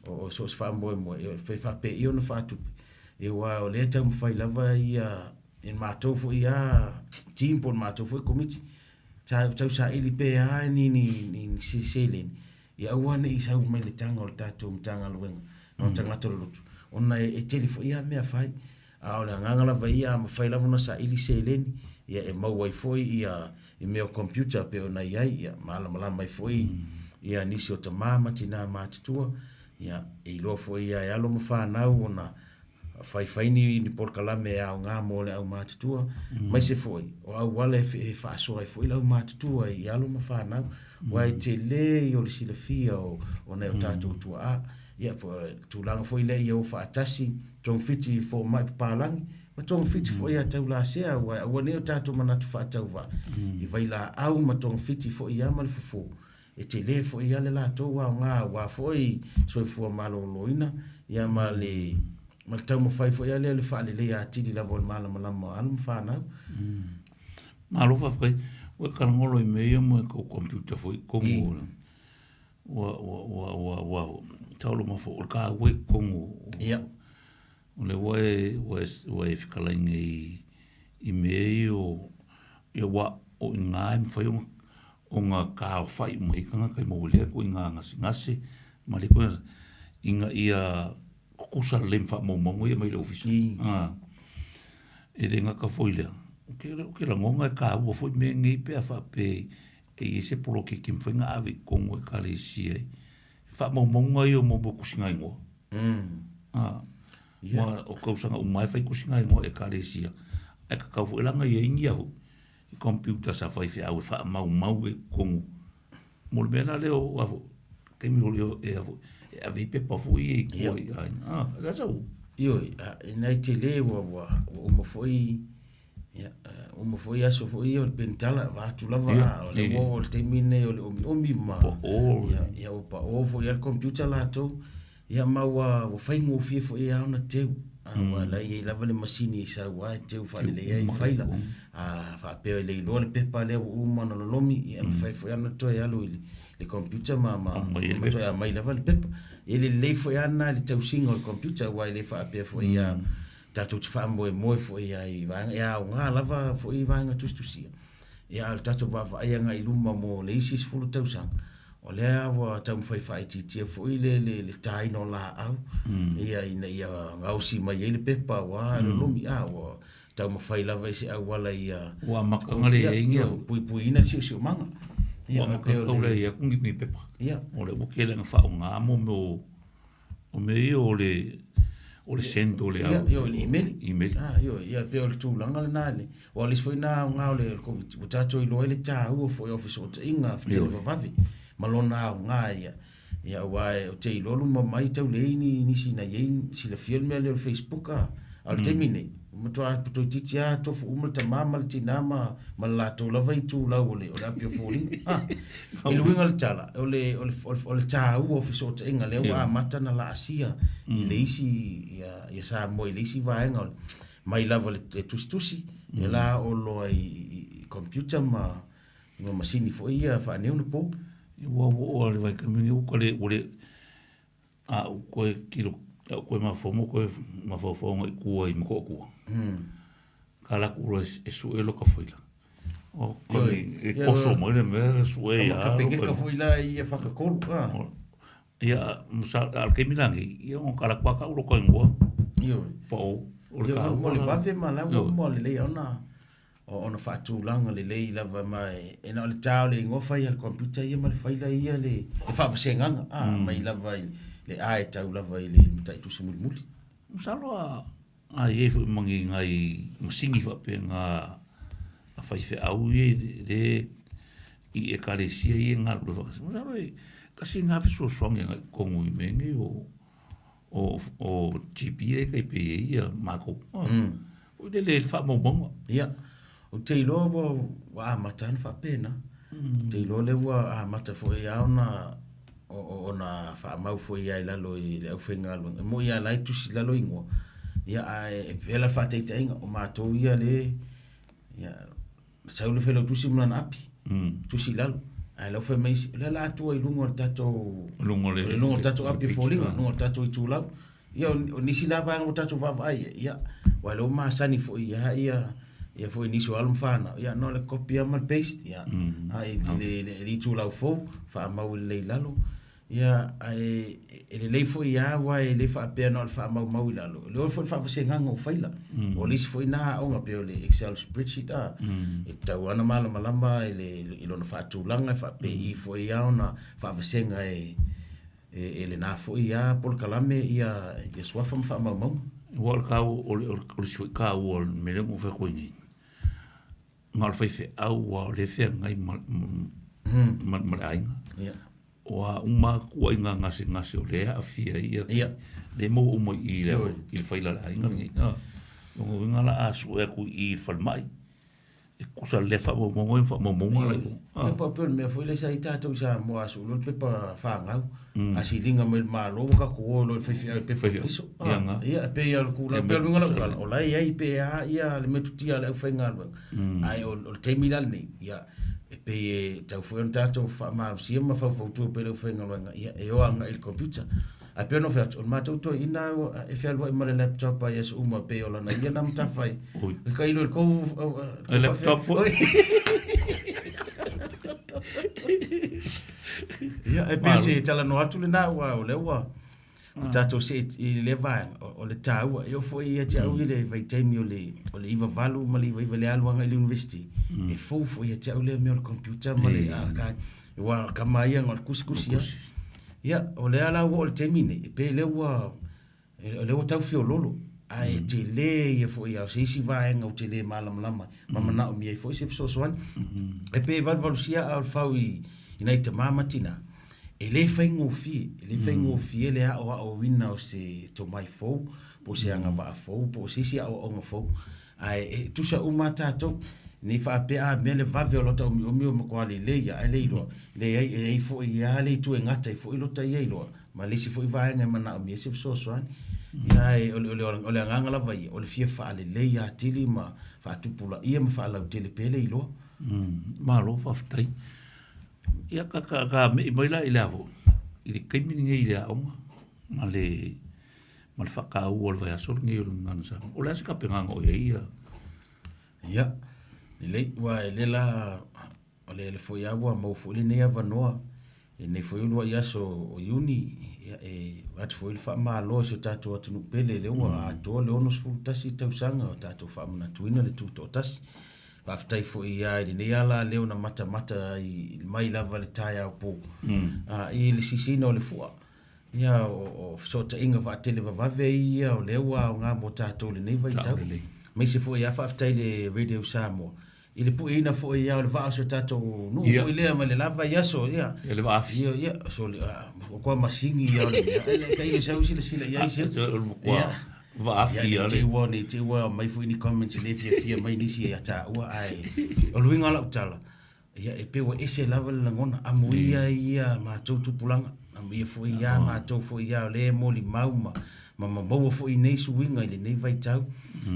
o so o se faamoemoe, ia pe faapei ona faatupe, ia aua o lea e taumafai lava ia i le matou foi lava team po o le matou foi Komiti, sa tausaili pea lava ni ni ni seleni, ia aua ne i sau mai le taga o le tatou Matagaluega o tagata o le lotu, ona e tele foi lava mea fai. A o le agaga lava ia, a mafai lava ona saili seleni, ia e maua ai foi ia i mea o computer e pei ona i ai, ia malamalama ai foi ia nisi o tama ma tina matutua, ia e iloa foi e alo ma fanau ona faifai ni, ni polokalame e aoga mo le aumatutua, aemaise foi o auala e faasoa ai foi le aumatutua i alo ma fanau, aua e tele ia o le silafia o, o nai o tatou tuaa. Ia, po o le tulaga foi lea ia o faatasi togafiti i fomai papalagi ma togafiti foi ia taulasea, aua aua nei o tatou manatu faatauvaa i vailaau ma togafiti foi ia ma le fofo, e tele foi ia le latou aoga aua foi soifua maloloina ia ma le ma le taumafai foi lea o le faaleleia atili lava o le malamalama o alo ma fanau. Malo faafetai. Ua e kalagolo i mea ia mo e kou computer foi kogu. Ua, ua, ua, ua, ua, taolo mafo, o le ka ue kongo. Ia. O le ua e, ua e, ua e fekalai nei i mea ia o, ia ua, o i ngā e mawhai o, o ngā kāwhai uma i kanga kai maua lea ko i ngā ngasegase, ma le koe, ina ia kukusa lelei ma faamaumauga ia mai le ofisa. Ah. E le gata foi lea, o ke, o ke langonga e kāua foi mea nei pe a whaape E i ai se poloketi e mafai ona ave i totonu o Ekalesia i faamaumauga ia o mea o tusiga igoa. Aua o tausaga uma lava e fai tusiga igoa a Ekalesia, ae tatau foi la ona i ai ni au computer sa faifeau e faamaumau ai i totonu. Mo le mea la lea o a foi, taimi o le e a foi, e ave ai pepa foi ia i tua i aiga. O le a sau? Ioe, ina e tele ua uma foi Ia, uma foi aso foi ia o le penitala, vaeatu lava, a o lea ua oo i le taimi lenei o le omiomi ma... Pao. Ia, ia ua pao foi lava le computer latou. Ia ma ua, ua faigofie foi lava ona teu. Aua o la e i ai lava le masini e sau lava e teu faalelei ai faila. A faapea e le iloa le pepa lea ua uma ona lolomi, ia e mafai foi lava ona toe alu i le computer ma, ma, ma toe aumai lava le pepa. E lelei foi lava lena i le tausiga o le computer aua e le faapea foi lava tatou te faamoemoe foi ai i vaega, e aoga lava foi vaega tusitusia, ia a o le tatou vaavaai agai i luma mo le isi 10 tausaga, o lea ua taumafai faaitiitia foi le, le, le taina o laau, ia ina ia gaosi mai ai le pepa aua lolomi, a ua taumafai lava i se auala ia Ua amata ona leai ni au. puipuiina le siosiomaga. Ia, Ua amata tau leai atu ni pepa. Ia. O lea ua tele ina faaaoga mo mea o O mea ia o le o le send o le au. Ia, le email. Email. Ah, ioe, ia pei o le tulaga lena le. Aua o le isi foi lena aoga o le Covid, ua tatou iloa ai le taua foi o fesootaiga televavave ma lona aoga ia. Ia aua ou te iloa luma mai tau leai ni nisi na i ai silafia le mea lea o le Facebook a. A o le taimi nei, ua matua toeitiiti lava tofu uma le tama ma le tina ma ma le latou lava itulau o le o le api o foliga. Ah, I le uiga o le tala, o le, o le, o le taua o fesootaiga lea ua amata ona laasia i le isi, ia, ia Samoa i le isi vaega o le, mai lava i le tusitusi, ia la oo loa i, i, i computer ma, ma masini foi ia faaneionapo. Ua oo lava i le vaitaimi lenei ua le, ua le, a ou toe tilo, a ou toe mafaufau ma toe mafaufau agai i tua i Motootua, ka alu atu loa e sue lota faila. O e koso mai le mea e sue ia. Kapeneta foi la ia whakakolu. Ah. Ia, a o le taimi la nei, ia ona ka alu atu lava tau lota igoa. Ioe. Pa o, o le taua. Mo le vave ma la ua uma lelei ona ona faatulaga lelei lava ma e na o le ta o le igoa fai a le computer ia ma le faila ia le faavasegaga a mai lava i le A e tau lava i le mataitusi mulimuli. Masalo a a i ai foi ma ni nai masini faapena a faifeau ia le i ekalesia ia e galulue faatasi. Masalo e tasi lena fesoasoani agai i totonu i mea nei o o o GP lea e tai pei ai ia matou. Foi lele i le faamaumauga. Ia, ou te iloa ua, ua amata ona faapena. Ou te iloa lea ua amata foi lava ona ona faamau foi lava i lalo i le aufaigaluega. E moni lava o la e tusi i lalo igoa, ia ae e pei la le faataitaiga, o matou ia le, ia, sau le Failautusi ma lana api, tusi i lalo. Ae lau fai mai isi, o lea la atua i luga o le tatou luga o le luga o le tatou api foliga, luga o le tatou itulau. Ia o nisi la vaega ua tatou vaavaai i ai, ia aua o lea ua masani foi ia ia ia foi nisi o alo ma fanau, ia na o le copy lava ma le paste, ia. A i le le itulau fou, faamau lelei i lalo. Ia, ae e lelei foi lava aua e le faapea na o le faamaumau i lalo, o le foi le faavasegaga o faila. O le isi foi lena aoga pei o le Excel spreadsheet a, e tatau lava ona malamalama i le i lona faatulaga e faapei foi lava ona faavasega e e lena foi lava polokalame ia ia suafa ma faamaumauga. Aua o le taua, o le isi foi taua o le mea lea na ou fai atu ai nei, na o le faifeau lava o lea e feagai ma ma le aiga. O a uma lava ituaiga gasegase o lea e aafia ai ia, lea e maua uma i i le faila a le aiga lenei. O lona uiga la a sue atu i i i le falemai, e tutusa lelei faamaumauga ia ma faamaumauga la i o. Ia pei o le mea foi lea sa i ai tatou i Samoa a sue loa le pepa fanau, a siliga mai le Malo ua tatou o loa i le faifeau i le pepa piso. Ia e pei lava o le tulaga, e pei o le uiga o lau tala, o la e i ai pea ia le metotia a le aufaigaluega, ae o le taimi la lenei, ia e pei e tatau foi ona tatou faamalosia ma faufautua pea i le aufaigaluega, ia e o agai i le computer. Ae pei ona ou fai atu, o le matou toeaina e fealuai ma le laptop lava i aso uma pei o lana ia lena matafai. E tailo i le tou laptop foi. Ia, e pei se talanoa atu lena aua o lea ua ua tatou see i lea vaega, o le taua. E oo foi ia te au i le vaitaimi o le 98 ma le 99 i le alu agai i le University, e fou foi ia te au lea mea o le computer ma le aua o tama ia na o le tusitusi lava. Ia, o lea la ua oo i le taimi lenei, e pei o lea ua, o lea ua tau feoloolo, ae tele ia foi lava o se isi vaega ou te le malamalama ai ma manaomia ai foi se fesoasoani. E pei e valuvalusia aa o le fau i nai tama ma tina, e le faigofie, e le faigofie le aoaoina o se tomai fou, po o se agavaa fou, po o se isi aoaoga fou, ae e tusa uma lava tatou. Ne i faapea a mea le vave o lota omiomi ua matua lelei lava ae le iloa, leai, e i ai foi lava le itu e gata ai foi lota ia iloa, ma le isi foi vaega e manaomia ai se fesoasoani. Ia ae o le, o le agaga lava ia, o le fia faalelei atili ma faatupulaia ma faalautele pea le iloa. Malo faafetai. Ia ka ka ka me'i mai la i le a foi, i le taimi lenei i le aoga ma le ma le faataua o le vaiaso lenei o le Gagana Samoa. O le a se tapenaga o i ai ia? Ia, lelei, aua e le la, o le ala foi lava ua maua foi lenei avanoa i lenei foi uluai aso o Iuni, ia e avatu foi le faamalo i si o tatou atunuu pele lea ua atoa le 61 tausaga o tatou faamanatuina le Tutoatasi. Faafetai foi lava i lenei ala leo na matamata ai mai lava i le taeao po i le sisiina o le fua. Ia, o fesootaiga faatelevavave ia o lea ua aoga mo tatou i lenei vaitau. Aemaise foi lava faafetai i le Radio Samoa i le pueina foi lava o le vaa o si o tatou nuu foi lea mai le la vaiaso. Ia, le vaafi. Ia, ia, sole, o koa masini ia o le mea. Ai, tailo sau silasila i ai seu. Ia. Vaafi ia le. Ne i te i ua aumai foi ni comments e le fiafia mai nisi ia taua, ae o le uiga o lau tala, ia e pei ua ese lava le lagona, amuia ia matou tupulaga, amuia foi ia matou foi ia o lea e molimau ma ma maua foi nei suiga i lenei vaitau.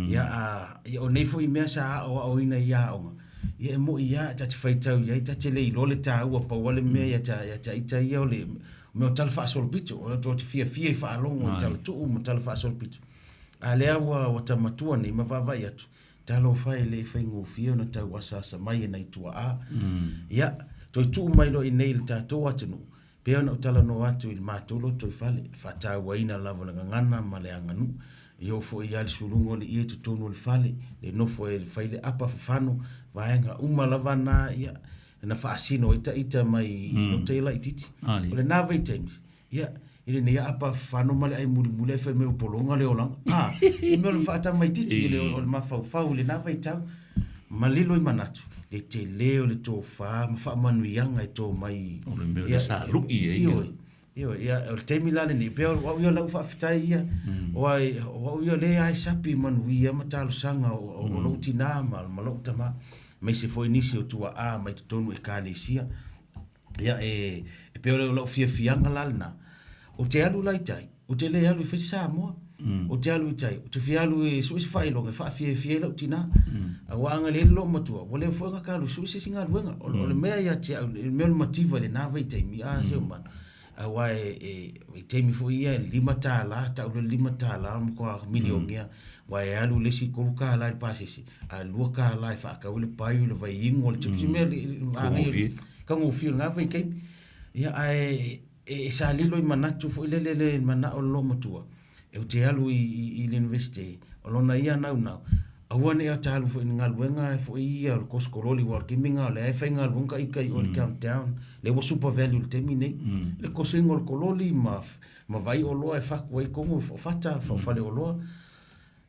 Ia a ia o nei foi mea sa aoaoina i aoga, ia e moi lava ta te faitau i ai, ta te le iloa le taua, pau lava le mea ia te ia te ita ia o le mea o tala faasolopito, o le te fiafia i faalogo i tala tuu ma tala faasolopito. A lea ua ua ta matua nei ma vaavaai atu, talofa e le faigofie ona tau asaasa mai e nai tuaa. Ia, toe tuu mai loa i inei i le tatou atunuu, pei ona ou talanoa atu i le matou lotoifale, le faatauaina lava o le gagana ma le aganuu. E oo foi lava i le suluga o le ie i totonu o le fale, le nofo e fai le apa fafano, vaega uma lava na, ia, na faasino ai ita mai lota ia laitiiti. O lena vaitaimi, ia, i lenei aapa fafano ma le ai mulimuli ae fai mai ua pologa le olaga. A, i mea o le faatamaitiiti, i le, o le mafaufau i lena vaitau, ma lilo i manatu, le tele o le tofa ma faamanuiaga e to mai. O le mea lea sa lui ai. Ioe, ioe, ia, o le taimi la lenei, pei o au ia o lau faafetai ia, aua o au ia o lea e sapi manuia ma talosaga o lou tina ma lou tama, aemaise foi nisi o tuaa mai totonu o Ekalesia. Ia, e, e pei o lau fiafiaga la lena. Ou te alu la i tai, ou te le alu e fai se Samoa. Ou te alu i tai, ou te fia alu e sue se faailoga e faafiafia ai lau tinā. Aua a na leai le loomatua, ua leva foi ona ta alu e sue se isi galuega. O le mea ia te au, le mea o le mativa i lena vaitaimi, a Seumanu, aua e i taimi foi ia e $5, tau loa le $5 ua matua milionea, aua e alu le isi $3 i le pasese, ae $2 e faatau ai le paio, le vaiinu, o le tipi, se mea manaia, taugofie i lena vaitaimi. Ia ae e sa lilo i manatu foi lele le manao o le loomatua, ou te alu i le Iunivesite, o lona ia naunau, aua ne i ota alu foi i ni galuega foi ia o le kosikololi, aua o le taimi lena o lea e faigaluega ita i o i le Countdown, lea ua super value i le taimi lenei, le kosiina o le kololi ma vaai oloa e fatu ai i totonu o fata, faleoloa.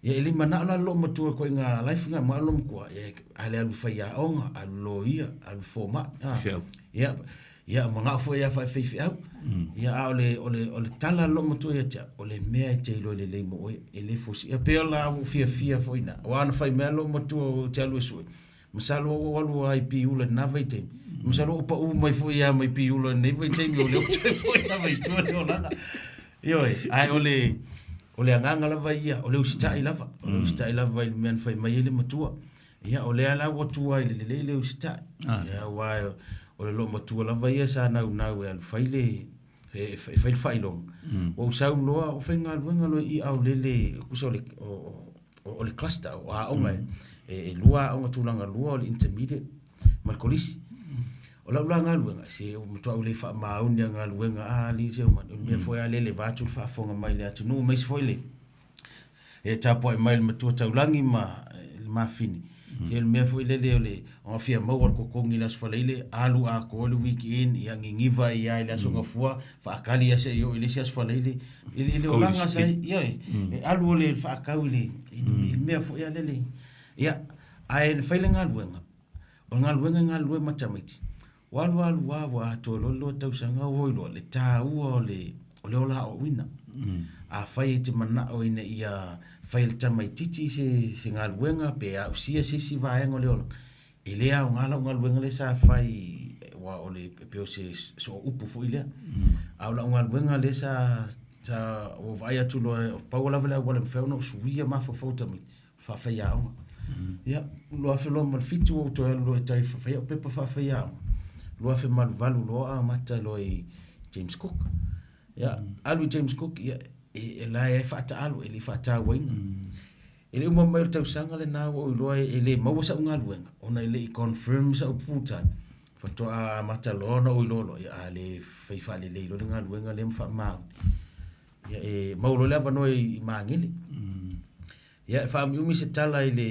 Ia e le i manao la le loomatua i le ituaiga life lena, manao le loomatua, ia a le alu i faiaoga, alu i loia, alu i fomai. Faifeau. Ia, ia manao foi ia faifaifeau. Ia a o le, o le, o le tala a le loomatua ia te au, o le mea e te iloa lelei mo oe, e le fusi. Ia pei la ua ou fiafia foi i ina, aua na fai mai lava le loomatua ou te alu e sue, masalo ua ou alu lava i Piula i lena vaitaimi, masalo ua ou pau mai foi lava mai Piula i lenei vaitaimi o lea ua toe foi lava i tua le olaga. Ioe, ae o le, o le agaga lava ia, o le usitai lava, o le usitai lava i le mea na fai mai ai le matua. Ia, o lea la ua tua i le lelei le usitai. Ia, aua o le loomatua lava ia sa naunau e alu fai le, e fai le faailoga. Ua ou sau loa, ou faigaluega loa i i Aolele, tusa o le, o le cluster, o aoga e lua aoga tulaga lua, o le intermediate ma le kolisi. O lau la galuega, se ua matua ou le faamaoni lava i galuega a alii se o le mea foi lava lea vaeatu le faafofoga mai le atunuu aemaise foi le e tapuai mai le matua taulagi ma le mafine. Se o le mea foi lele o le ona fia maua le totogi i le Aso Faraile, alu atoa le weekend, ia niniva ai lava i le Aso Gafua, faatali lava seia oo i le isi Aso Faraile. I le olaga sa ioe, e alu o le faatau i le mea foi lea lele. Ia, ae na fai le galuega, o le galuega e galulue ma tamaiti, ua alu alu lava ua atoa loa le 2 tausaga ua iloa le taua o le o le ola aoaoina. Afai e te manao ina ia fai e le tamaitiiti se galuega pe ausia se isi vaega o le olaga, e le aoga lau galuega lea sa fai aua o le e pei o se sooupu foi lea. A o lau galuega lea sa ua vaai atu loa pau lava le auala e mafai ona ou suia mafaufau o tamaiti, faafaiaoga. Ia, 2007 ua ou toe alu loa i tai e fai au pepa faafaiaoga. 2008 loa amata loa i James Cook. Ia, alu i James Cook, ia, e la e faataalo, e le i faatauaina. E le uma mai o le tausaga lena ua ou iloa e le maua sau galuega, ona e le i confirm sau full time. Faatoa amata loa ona ou iloa loa, ia, a le fai faalelei loa le galuega lea ma faamaoni. Ia, e maua loa le avanoa i Magele. Ia, e faaumiumi se tala i le,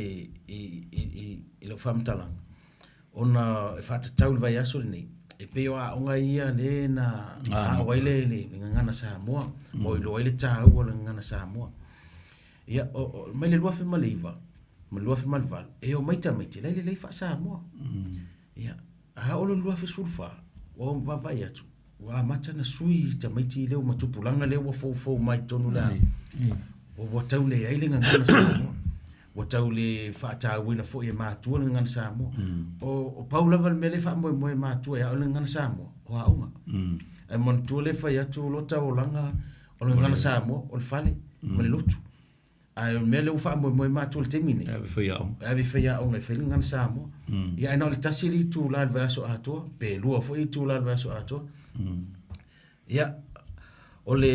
i, i, i, i lau faamatalaga, ona e faatatau i le vaiaso lenei, e pei o aoga ia lea na ao ai le, le, le gagana Samoa, ma iloa ai le taua o le gagana Samoa. Ia, o, o, mai le 2009 ma le 2008, e omai tamaiti, la e lelei faa-Samoa. Ia, a oo loa i le 2014, ua vaavaai atu, Ua amata ona sui tamaiti lea ma tupulaga lea ua foufou mai totonu o le aoga. Ua tau leai le gagana Samoa. Ua tau le faatauaina foi e matua le gagana Samoa. O pau lava le mea lea e faamoemoe e matua e ao le gagana Samoa, o aoga. Ae manatua lea e fai atu lota olaga o le gagana Samoa, o le fale ma le lotu. Ae o le mea lea ua faamoemoe matou i le taimi nei, E ave faiaoga. E ave faiaoga e fai le gagana Samoa. Ia ae na o le tasi le itula i le vaiaso atoa, pe lua foi itula i le vaiaso atoa. Ia, o le,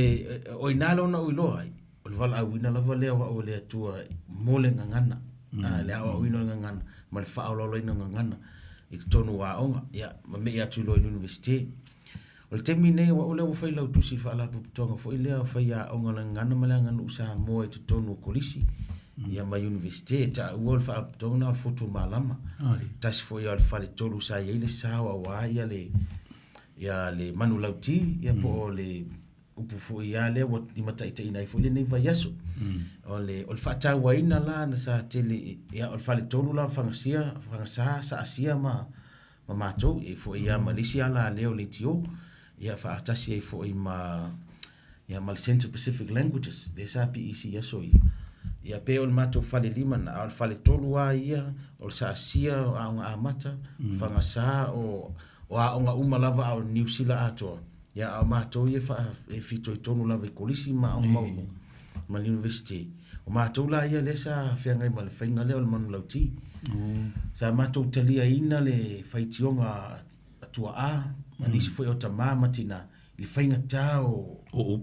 o i ina lea na ou iloa ai, o le valaauina lava lea o au e le Atua mo le gagana, le aoaoina o le gagana ma le faaolaolaina o gagana i totonu o aoga, ia, ma mei atu loa i le Iunivesite. O le taimi lenei, o au lea ua failautusi i le Faalapotopotoga foi lea o Faiaoga o le Gagana ma le Aganuu Samoa i totonu o Kolisi ia ma Iunivesite. E taua o le Faalapotopotoga lena o le Fotu Malama. Tasi foi o le faletolu sa i ai le sao aua ia le ia le manulauti ia po o le upu foi lava lea ua limataitaiina ai foi lenei vaiaso. O le o le faatauaina la na sa tele ia o le faletolu la o Fagasia, Fagasa, Saasia ma ma matou, e foi lava ma le isi alaleo o leitio, ia faatasi ai foi ma ia ma le Central Pacific Languages, lea sa PEC i aso ia. Ia pei o le matou falelima lena, a o le faletolu lava ia, o le Saasia o Aoga Amata, Fagasa o o aoga uma lava a o Niu Sila atoa, ia a o matou ia e fitoitonu lava i Kolisi ma Aoga Maualuluga. ma le Iunivesite, o matou la ia lea sa feagai ma le faiga lea o le manulauti. Sa matou taliaina le faitioga a tuaa ma nisi foi o tama ma tina i le faigata o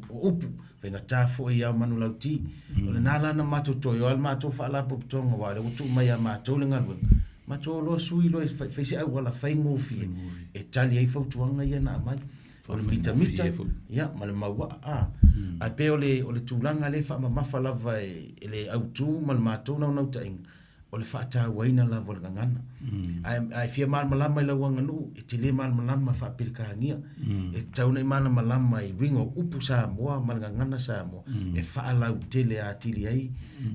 upu, faigata foi ia manulauti. O lena la na matou toe o ai le matou faalapotopotoga aua o lea ua tuu mai ia matou le galuega, matou o loa sui loa e fai se auala faigofie e tali ai fautuaga ia na aumai. O le mitamita ia ma le mauaa a. Ae pei o le tulaga lea e faamamafa lava e le autu ma le matou naunautaiga, o le faatauaina lava o le gagana. Ae, ae fia malamalama i lau aganuu, e te le malamalama faa-Peretania. E tatau ona e malamalama i uiga o upu Samoa ma le gagana Samoa e faalautele atili ai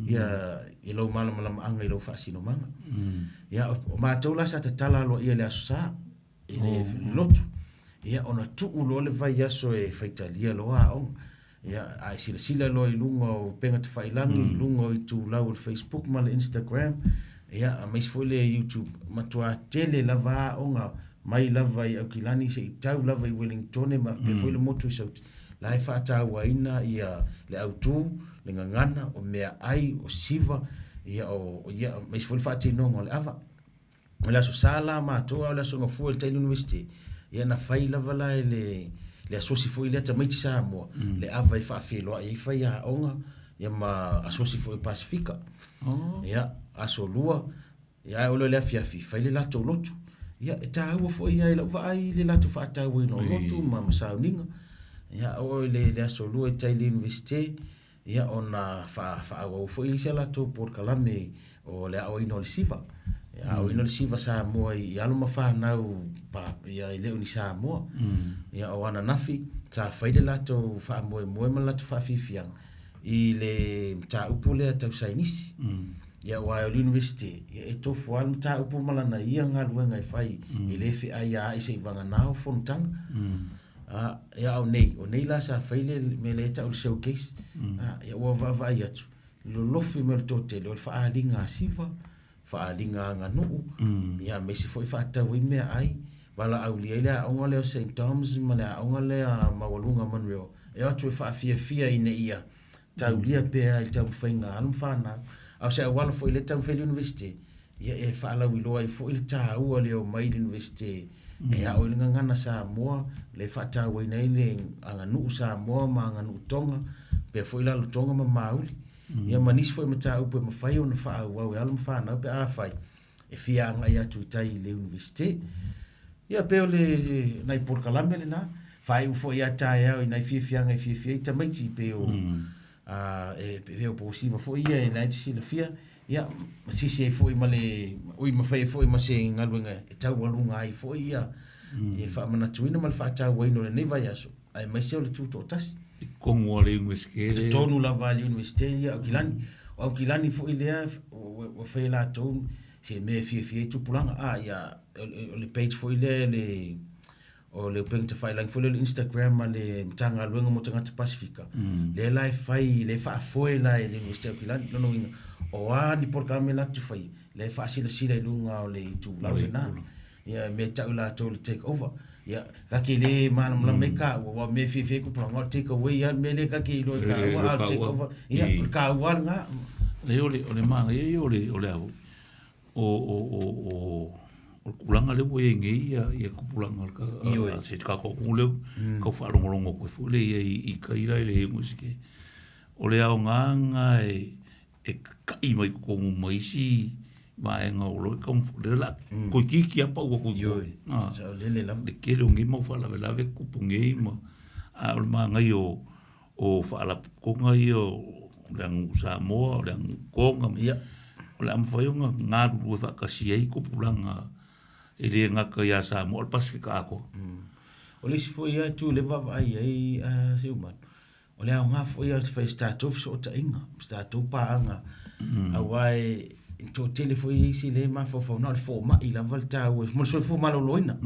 ia i lou malamalamaaga i lou faasinomaga. Ia, o matou la sa tatala aloaia i le Aso Sa i le lotu, ia ona tuu loa le vaiaso e faitalia loa aoga. Ia, a e silasila loa i luga o upega tafailagi, i luga o itulau o le Facebook ma le Instagram, ia, aemaise foi le YouTube, matua tele lava aoga mai lava i Aukilani seia tau lava i Uelingitone ma faapea foi le motu i Sauti, la e faatauaina ia le autu, le gagana, o meaai, o siva, ia, o, ia, aemaise foi le faatinoga o le ava. O le Aso Sa la matou a o le Aso Gafua i le tai University, ia na fai lava la e le le asosi foi lea tamaiti Samoa, le ava e faafeiloai ai faiaoga ia ma asosi foi o Pasefika. Ia, Aso Lua, ia ae oo loa i le afiafi fai le latou lotu. Ia e taua foi lava i lau vaai le latou faatauaina o lotu ma sauniga. Ia oo i le Aso Lua i tai i le Iunivesite, Ia ona faaauau foi lea o si a latou polokalame o le aoaina o le siva. Aoaina o le siva Samoa i alo ma fanau ia e le o ni Samoa. Ia o ananafi sa fai le latou faamoemoe ma le latou faafiafiaga i le mataupu lea tau Sainisi. Ia aua o le Iunivesite, ia e tofu lava le mataupu ma lana ia galuega e fai, e le feaiaai seivagana o fonotaga. A, ia, a o nei, o nei la sa fai le mea lea e tau o le showcase. A, ia ua vaavaai atu, lolofi mai o le toatele o le faaaliga a siva, faaaliga aganuu, ia aemaise foi faatatau ai meaai, valaaulia ai le aoga lea o St Dom's ma le aoga lea maualuga o Montreal, e o atu e faafiafia ina ia taulia pea i le taumafaiga a alo ma fanau. A o se auala foi lea e taumafai ai le Iunivesite, ia e faalauiloa ai foi le taua o le omai i le Iunivesite e ao i le gagana Samoa, lea e faatauaina ai le aganuu Samoa ma aganuu Toga, faapea foi Lalotoga ma Mauli. Ia ma nisi foi mataupu e mafai ona faaauau e alo ma fanau pe afai e fia agai atu i tai i le Iunivesite. Ia pei o le nai polokalame lena, faaiu foi ia taeao i nai fiafiaga e fiafia ai tamaiti pei o e pei o posiva foi ia e la e te silafia, ia, ma sisi ai foi ma le, ui ma fai ai foi ma se galuega e taualuga ai foi ia le faamanatuina ma le faatauaina o lenei vaiaso, aemaise o le tutoatasi. I totonu o le Iunivesite lea. I totonu lava o le Iunivesite ia Aukilani. O Aukilani foi lea ua fai e latou se mea e fiafia ai tupulaga. A, ia, o le page foi lea le o le upega tafailagi foi lea o le Instagram a le Matagaluega mo Tagata Pasefika, lea la e fai, lea e faafoe la e le Iunivesite o Aukilani. Lona uiga, o a ni polokalame latou te faia, lea e faasilasila i luga o le itulau lena. Ia, mea e tau e latou o le take over. Ia, ka te le malamalama ai kāua, aua o mea e fiafia ai tupulaga, o le take away lava le mea lea ka te iloa e kāua, a o le take over, ia, o le kāua lava lena. Leai, o le manaia ia o le a foi, o o o o o le tulaga lea ua i ai nei ia ia tupulaga o le Ioe. a si tatou atunuu lea tau faalogologo atu ai foi lea i ai i tai la i le Iunivesite. O le aoga lena e e kaka'i mai totonu ma isi vaega o lo o taumafai lea o le a toeitiiti lava pau atu i tua. Ioe, saolele lava. Le tele o nei mau faalavelave tutupu nei ma a o le manaia o o faalapotopotoga ia o le aganuu Samoa, o le aganuu Toga, Ia. o le a mafai ona galulue faatasi ai tupulaga e le gata ia Samoa, o le Pasefika atoa. O le isi foi lava itu lea e vaavaai i ai a Seumanu, o le aoga foi ia o se fai o se tatou fesootaiga, o se tatou paaga, aua e toatele foi isi lea e mafaufau na o le fomai lava le taua mo le soifua maloloina.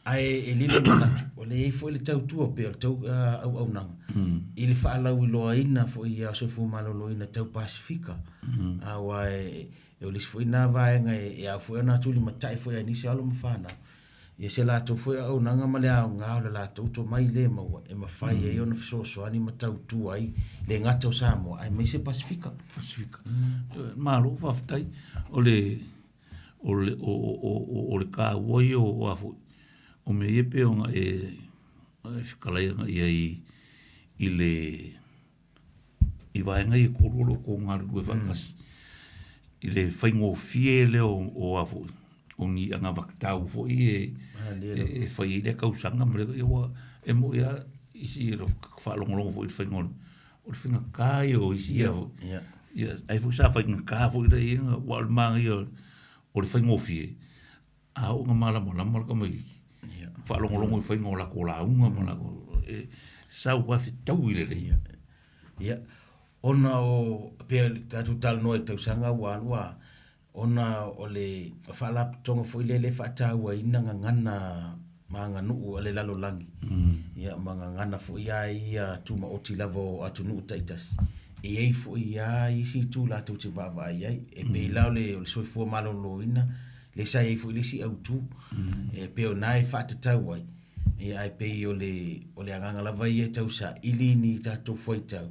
Ae e lilo i manatu, o lea e i ai foi le tautua pei o le tau auaunaga i le faalauiloaina foi ia soifua maloloina tau Pasefika. Aua e o le isi foi lena vaega e ao foi ona tulimatai foi a nisi alo ma fanau. Ia se latou foi auaunaga ma le aoga o le latou tomai le maua e mafai ai ona fesoasoani ma tautua ai le gata o Samoa aemaise Pasefika. Pasefika. Malo faafetai. O le o le o o o o le taua ia o a foi o mea ia pei ona e fetalai agai i ai i le i vaega ia e 3 o lo o outou galulue faatasi i le faigofie lea o a foi, o ni anavatau foi ia e fai ai lea tausaga ma le, aua e moni lava isi faalogologo foi i le faiga o le faigata ia o isi ia foi. Ia ai foi sa faigata foi lea aua o le manaia o le faigofie, a oo ina malamalama le tamaitiiti, faalogologo i faiga o latou lauga ma latou, e sau lava fetaui lelei. Ia, ona o, pei ona tatou talanoa i tausaga ua alu a, ona o le faalapotopotoga foi lea e faatauaina gagana ma aganuu a le lalolagi, ia ma gagana foi lava ia tumaoti lava o atunuu taitasi, e i ai foi lava isi itu latou te vaavaai i ai. E pei la o le soifua maloloina, lea sa i ai foi le isi autu, e pei o lena e faatatau ai, ia ae pei o le, o le agaga lava ia e tausaili ni tatou fuaitau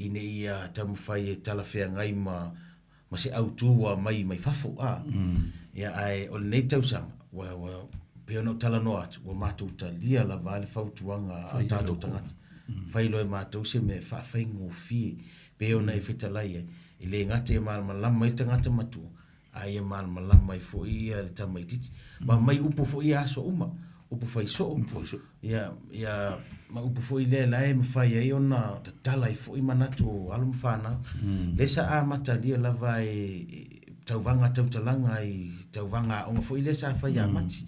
ina ia taumafai e talafeagai ma, ma se autu ua aumai mai fafo, a. Ia ae o lenei tausaga, ua, ua, pei ona ou talanoa atu, ua matou talia lava le fautuaga a o tatou tagata. Fai loa e matou se mea e faafaigofie, pei ona e fetalai ai, e le gata ia malamalama ai le tagata matua, a ia malamalama ai foi ia le tamaitiiti. Ma mai upu foi ia aso uma, upu fai soo, ia, ia, ma upu foi lea la e mafai ai ona tatala ai foi manatu o alo ma fanau. Lea sa amatalia lava e tauvaga tautalaga i tauvaga aoga foi lea sa fai ia Mati.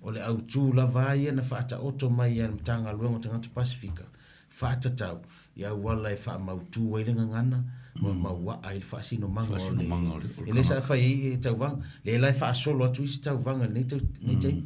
O le autu lava ia na faataoto mai e le Matagaluega o Tagata Pasefika, faatatau i auala e faamautu ai le gagana ma mauaa ai le faasinomaga o le, e le sa fai ai tauvaga. Lea la e faasolo atu isi tauvaga i lenei tau, lenei taimi.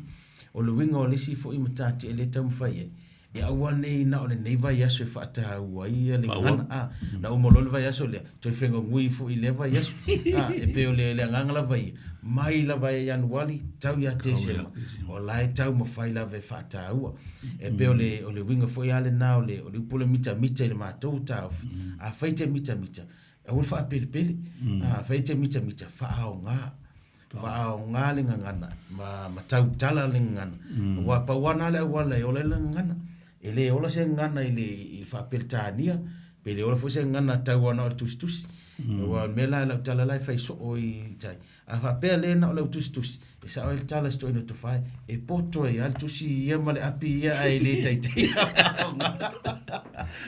O le uiga o le isi foi matatia lea e taumafai ai, e aua ne i na o lenei vaiaso e faataua ai le gagana. A, na uma loa le vaiaso lea, toe fegagui foi i lea vaiaso. A, e pei o le, le agaga lava ia, mai lava ia Ianuari tau ia Tesema, o la e taumafai lava e faataua. E pei o le, o le uiga foi lava lena o le, o le upu o le mitamita i le matou taofi, afai e te mitamita, aua le faapelepele. Afai e te mitamita, faaaoga. Faaaoga le gagana ma, ma tautala le gagana. Aua pau lava lena le auala e ola ai le gagana. E le ola se gagana i le, i le faa-Peretania, pe le ola foi se gagana tau lava na o le tusitusi. Aua o le mea la, lau tala la e fai soo i tai. A faapea lea na o lau tusitusi, e sao ai le tala a si toeaina o Tofae, e poto ai lava le tusi ia ma le api ia ae le taitai.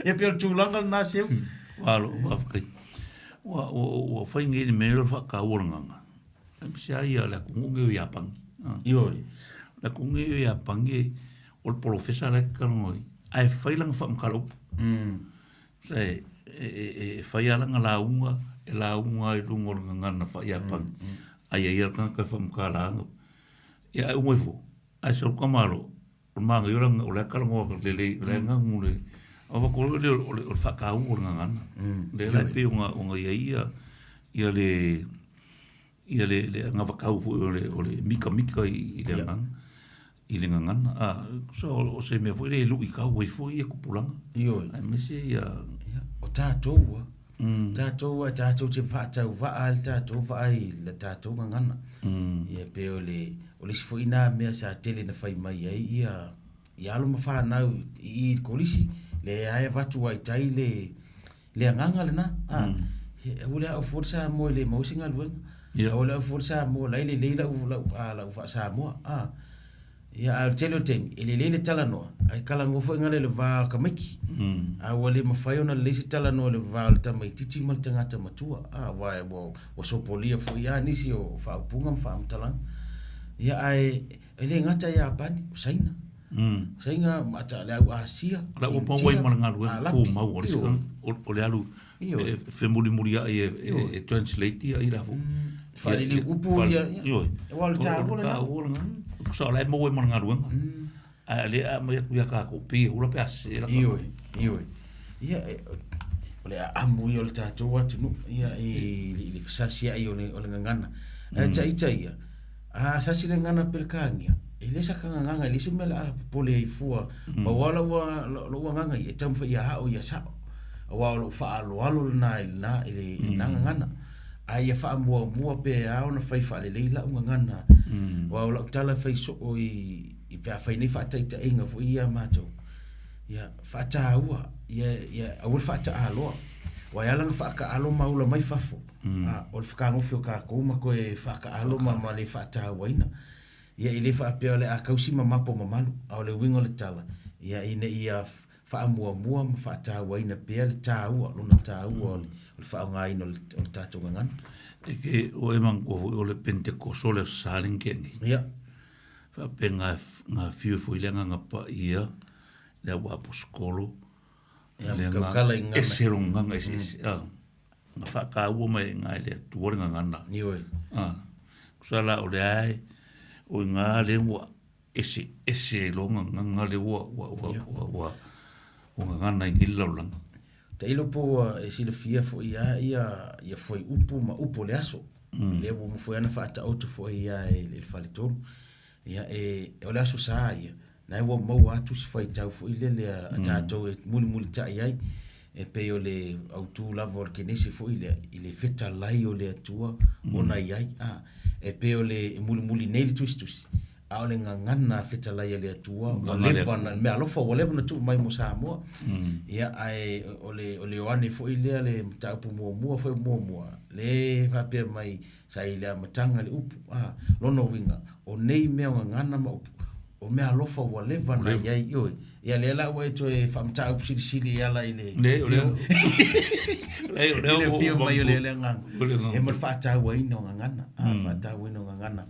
Ia pei o le tulaga lena Seu. Malo, faafetai. Ua, ua, ua fai nei le mea lea o le faataua o le gaga. Aemaise lava ia le atunuu nei o Iapani. Ioe. O le atunuu nei o Iapani, o le polofesa la e talanoa ai, ae fai lana faamatala upu. E, e, e, e fai lava lana lauga, e lauga i luga o le gagana faa-Iapani. Ae i ai lava le tagata e faamatala ana. Ia ae uma ifo, ae sau le tamaloa, o le manaia o le, o la e talanoa lelei, o la e ganu le... Avatu loa lea o le, o le faataua o le gagana. Lea la e pei ona, ona i ai ia, ia le, ia le, le anavatau foi o le, o le mitamita i, i le agaga, i le gagana. A, so, o se mea foi lea e luitau ai foi ia tupulaga. Ioe. Aemaise ia... Ia, o tatou a. Tatou a, tatou te faatauvaa le tatou vaa i le tatou gagana. Ia, pei o le, o le isi foi na mea sa tele na fai mai ai ia, ia alo ma fanau i i le kolisi, lea lava e avatu ai i tai le, Le agaga lena, a, aua le aao fua le Samoa e le maua se galuega. Aua le aao fua le Samoa, la e lelei lau, lau, a, lau faa-Samoa, a. Ia, a o le tele o taimi, e lelei le talanoa, ae talanoa foi gale i le va o tamaiti. A ua le mafai ona lelei se talanoa i le va o le tamaitiiti ma le tagata matua, a, aua ua, ua sopolia foi lava nisi o faaupuga ma faamatalaga. Ia, ae e le gata ia Iapani, o Saina. Saina, le au Asia, O le au pau ai ma le galuega tumau o le isi o le alu e femulimuliai e translate ia i lafo. Faaliliu upu ia. Ioe. Aua o le taua lena. Tusa o la e maua ai ma le galuega. Ae o lea e aumai atu ia tatou pei e ula pe a sese la. Ioe, ioe. Ia, o le aamu ia o le tatou atunuu ia i le fesasiai o le gagana. Ae taita ia, a sasi le gagana Peretania, E le sa ka gagana, e leai se mea o le a popole ai fua. Pau lava lau, lou agaga ia, e taumafai ia ao ia sao. Aua o lou faaaloalo lena i lena, i lena gagana. Ae ia faamuamua pe a ona fai faalelei lau gagana. Aua o lau tala e fai soo i, i pe a fai nei faataitaiga foi ia a matou, ia faataua, ia, ia aua le faataaloa. Aua e ala ona faataalo ma ula mai fafo, a, o le fetagofi o tatou ma toe faataalo ma, ma le faatauaina. Ia e le faapea o le a tausi ma mapo mamalu, a o le uiga o le tala, ia ina ia faamuamua ma faatauaina pea le taua, lona taua o le faaaogaina o le tatou gagana. E ke o e manatua foi o le Pentekoso le Aso Sa le na tea nei. Ia. Faapea na afio foi le Agaga Paia, le au aposetolo, Ia, ma tautala i gagana. Ese lona gagana eseese. Na faataua mai e ina e le Atua le gagana. Ioe. Tusa la o lea e, o ina lea ua eseese loa gagana lea ua, ua, ua, ua, ua, ua gagana ai nei le lalolagi. Tailo po ua e silafia foi lava ia, ia fuaiupu ma upu o le aso. Lea ua uma foi lava ona faataoto foi lava e le Faletolu. Ia, e, o le Aso Sa ia, na ua maua atu si faitau foi lele a tatou e mulimulitai ai, e pei o le autu lava o le Kenese foi lea, i le fetalai o le Atua ona i ai. A, e pei o le e mulimuli nei le tusitusi, a o le gagana fetalai a le Atua, ua leva na, le meaalofa ua leva ona tuu mai mo Samoa. Ia, ae o le, o le Ioane foi lea le mataupu muamua foi muamua, le faapea mai, Sa i le amataga le upu, a, lona uiga, o nei mea o gagana ma upu, o meaalofa ua leva ona i ai, ioe. Ia lea la ua e toe faamataupu silisili e ala i le afio mai o le agaga, e ma le faatauaina o gagana, a, faatauaina o gagana.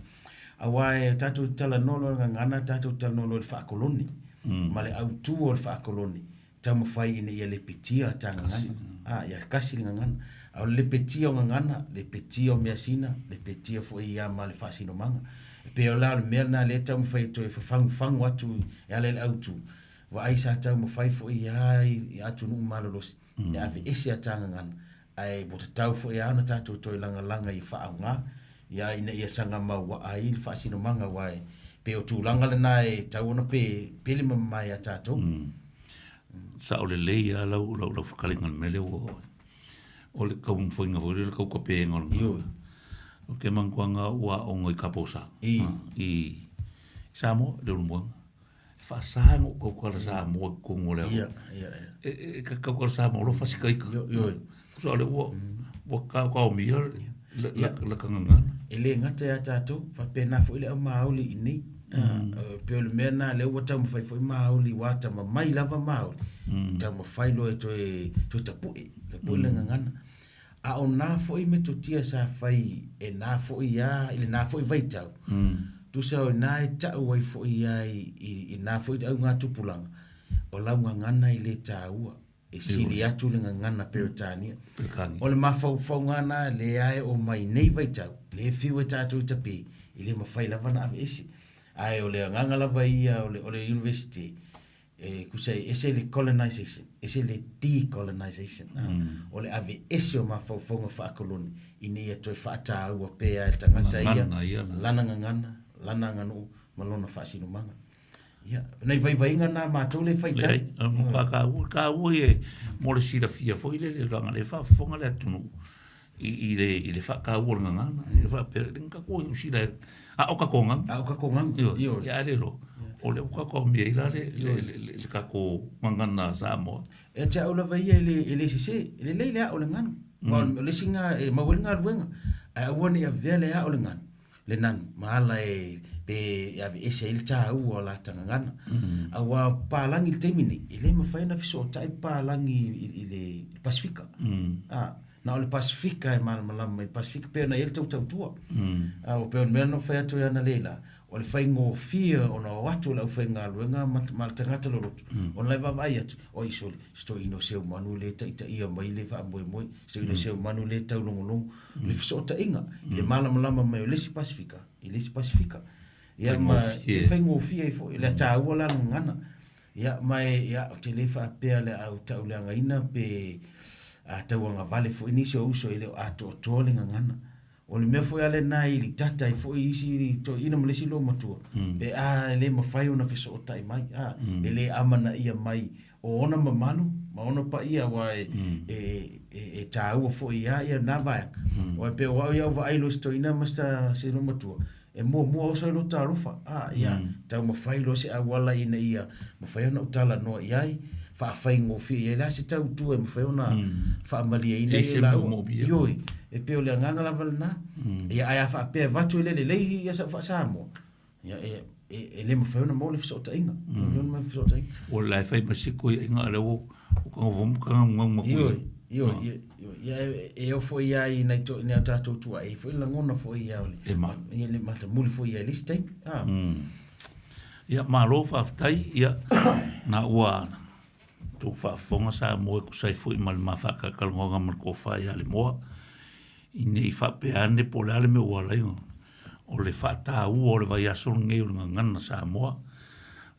Aua e tatou te talanoa loa i le gagana, tatou te talanoa loa i le faakolone, ma le autu o le faakolone, taumafai ina ia lepetia ta gagana. A, ia kasi le gagana. A o le lepetia o gagana, lepetia o measina, lepetia foi ia ma le faasinomaga. E pei o la o le mea lena lea e taumafai e toe fafagufagu atu e ala i le autu, vaai sa taumafai foi ia i atunuu malolosi e aveese a ta gagana, ae ua tatau foi lava ona tatou toe lagalaga ia faaaoga ia ina ia saga mauaa ai le faasinomaga aua e pei o tulaga lena e tatau ona pe pele ma mamae ia tatou. Sao lelei lava lau lau lau fetalaiga i le mea lea ua oo ai. O le taumafaiga foi lea o le tautapega o le Ioe. Ou te manatua na ou aoga i Kaposa i Samoa i Leulumoega. E faasa ona ou tautala Samoa i totonu o le Ia, ia, ia. E, e, e tautala Samoa loa fasi ita. Ioe. Tusa o lea ua, ua taomia la, la, la ta gagana. E le gata ia tatou, faapena foi le au maoli i inei. E pei o le mea lena lea ua taumafai foi maoli ua atamamai lava maoli, taumafai loa e toe, toe tapue, tapue le gagana. A o na foi metotia sa fai e na foi a, i lena foi vaitau, tusa o ina e tau ai foi a i, i na foi augatupulaga, o lau gagana e le taua, e sili atu le gagana Peretania. O le mafaufauga na lea e oo mai nei vaitau, lea e fiu e tatou i tape, e le mafai lava ona aveese. Ae o le agaga lava ia o le, o le University, E tusa e ese le colonisation, ese le decolonisation. O le aveese o mafaufauga faakolone ina ia toe faataua pea e le tagata ia lana gagana, lana aganuu ma lona faasinomaga. Ia, o nai vaivaiga na a matou lea e faitau. Leai, o le matua taua, taua ia mo le silafia foi lele leaga o lea e faafofoga le atunuu i, i le, i le faataua o le gagana. E faapea, le tatou Niu Sila, a o tatou gaga. A o tatou gaga. Ioe, Ioe. Ia, a le iloa. O lea ua tatou aumia ai la le, le, le, le, le tatou gagana Samoa. Ia te au lava ia e le, e le sese, e lelei le ao o le ganu. Aua o le isi na e maua ai le galuega, ae aua ne i avea le ao o le ganu, le nanu, ma ala e, pe e aveese ai le taua o lata gagana. Aua o papalagi i le taimi nei, e le mafai ona fesootai papalagi i, i le Pasefika. A, Na o le Pasefika e malamalama i le Pasefika, pei ona i ai le tautautua. A, pei o le mea na ou fai atu ai analeila, o le faigofie ona o atu o le aufaigaluega ma, ma le tagata loloto, ona la e vaavaai atu, oi sole, se toeaina o Seumanu lea e taitaia mai le faamoemoe, se toeaina o Seumanu lea e taulogologo. Le fesootaiga, i le malamalama mai o le isi Pasefika i le isi Pasefika. Ia ma e faigofie ai foi, le taua la le gagana. Ia, ma e, ia, ou te le faapea o le a ou tauleagaina pe a tauagavale foi nisi o uso e le o atoatoa le gagana. O le mea foi a lena e ilitata ai foi isi toeaiina ma le isi loomatua, pe a le mafai ona fesootai mai, a, e le amanaia mai o ona mamalu ma ona paia aua e, e, e, e taua foi ia ia na vaega. Aua e pei o au ia au vaai loa i se toeaina ma se loomatua, e muamua oso ai lota alofa, a, ia taumafai loa se auala ina ia mafai ona ou talanoa i ai, faafaigofie i ai. O le a se tautua e mafai ona faamalieina ai laua? Ioe, e pei o le agaga lava lena. Ia, ae a faapea e avatu e le lelei ia sau faa-Samoa, ia, e, e, e le mafai ona maua le fesootaiga. E le mafai ona maua le fesootaiga. Ua la e fai ma si koiaiga a lea ua kagaugauma ku. Ioe, ioe, ioe. Ia, e, e oo foi lava i nai to, nai o tatou tuaa, e i ai foi lagona foi ia o le, E ma. ia le matamuli foi ia i le isi taimi. Ah. Ia, malo faafetai, ia, na ua tou faafofoga Samoa e tusa ai foi ma le ma faatalatalanoaga ma le tofa ia Lemoa, i ne i faapea ane po o le a le mea ua ala ai o le faataua o le vaiaso lenei o le Gagana Samoa,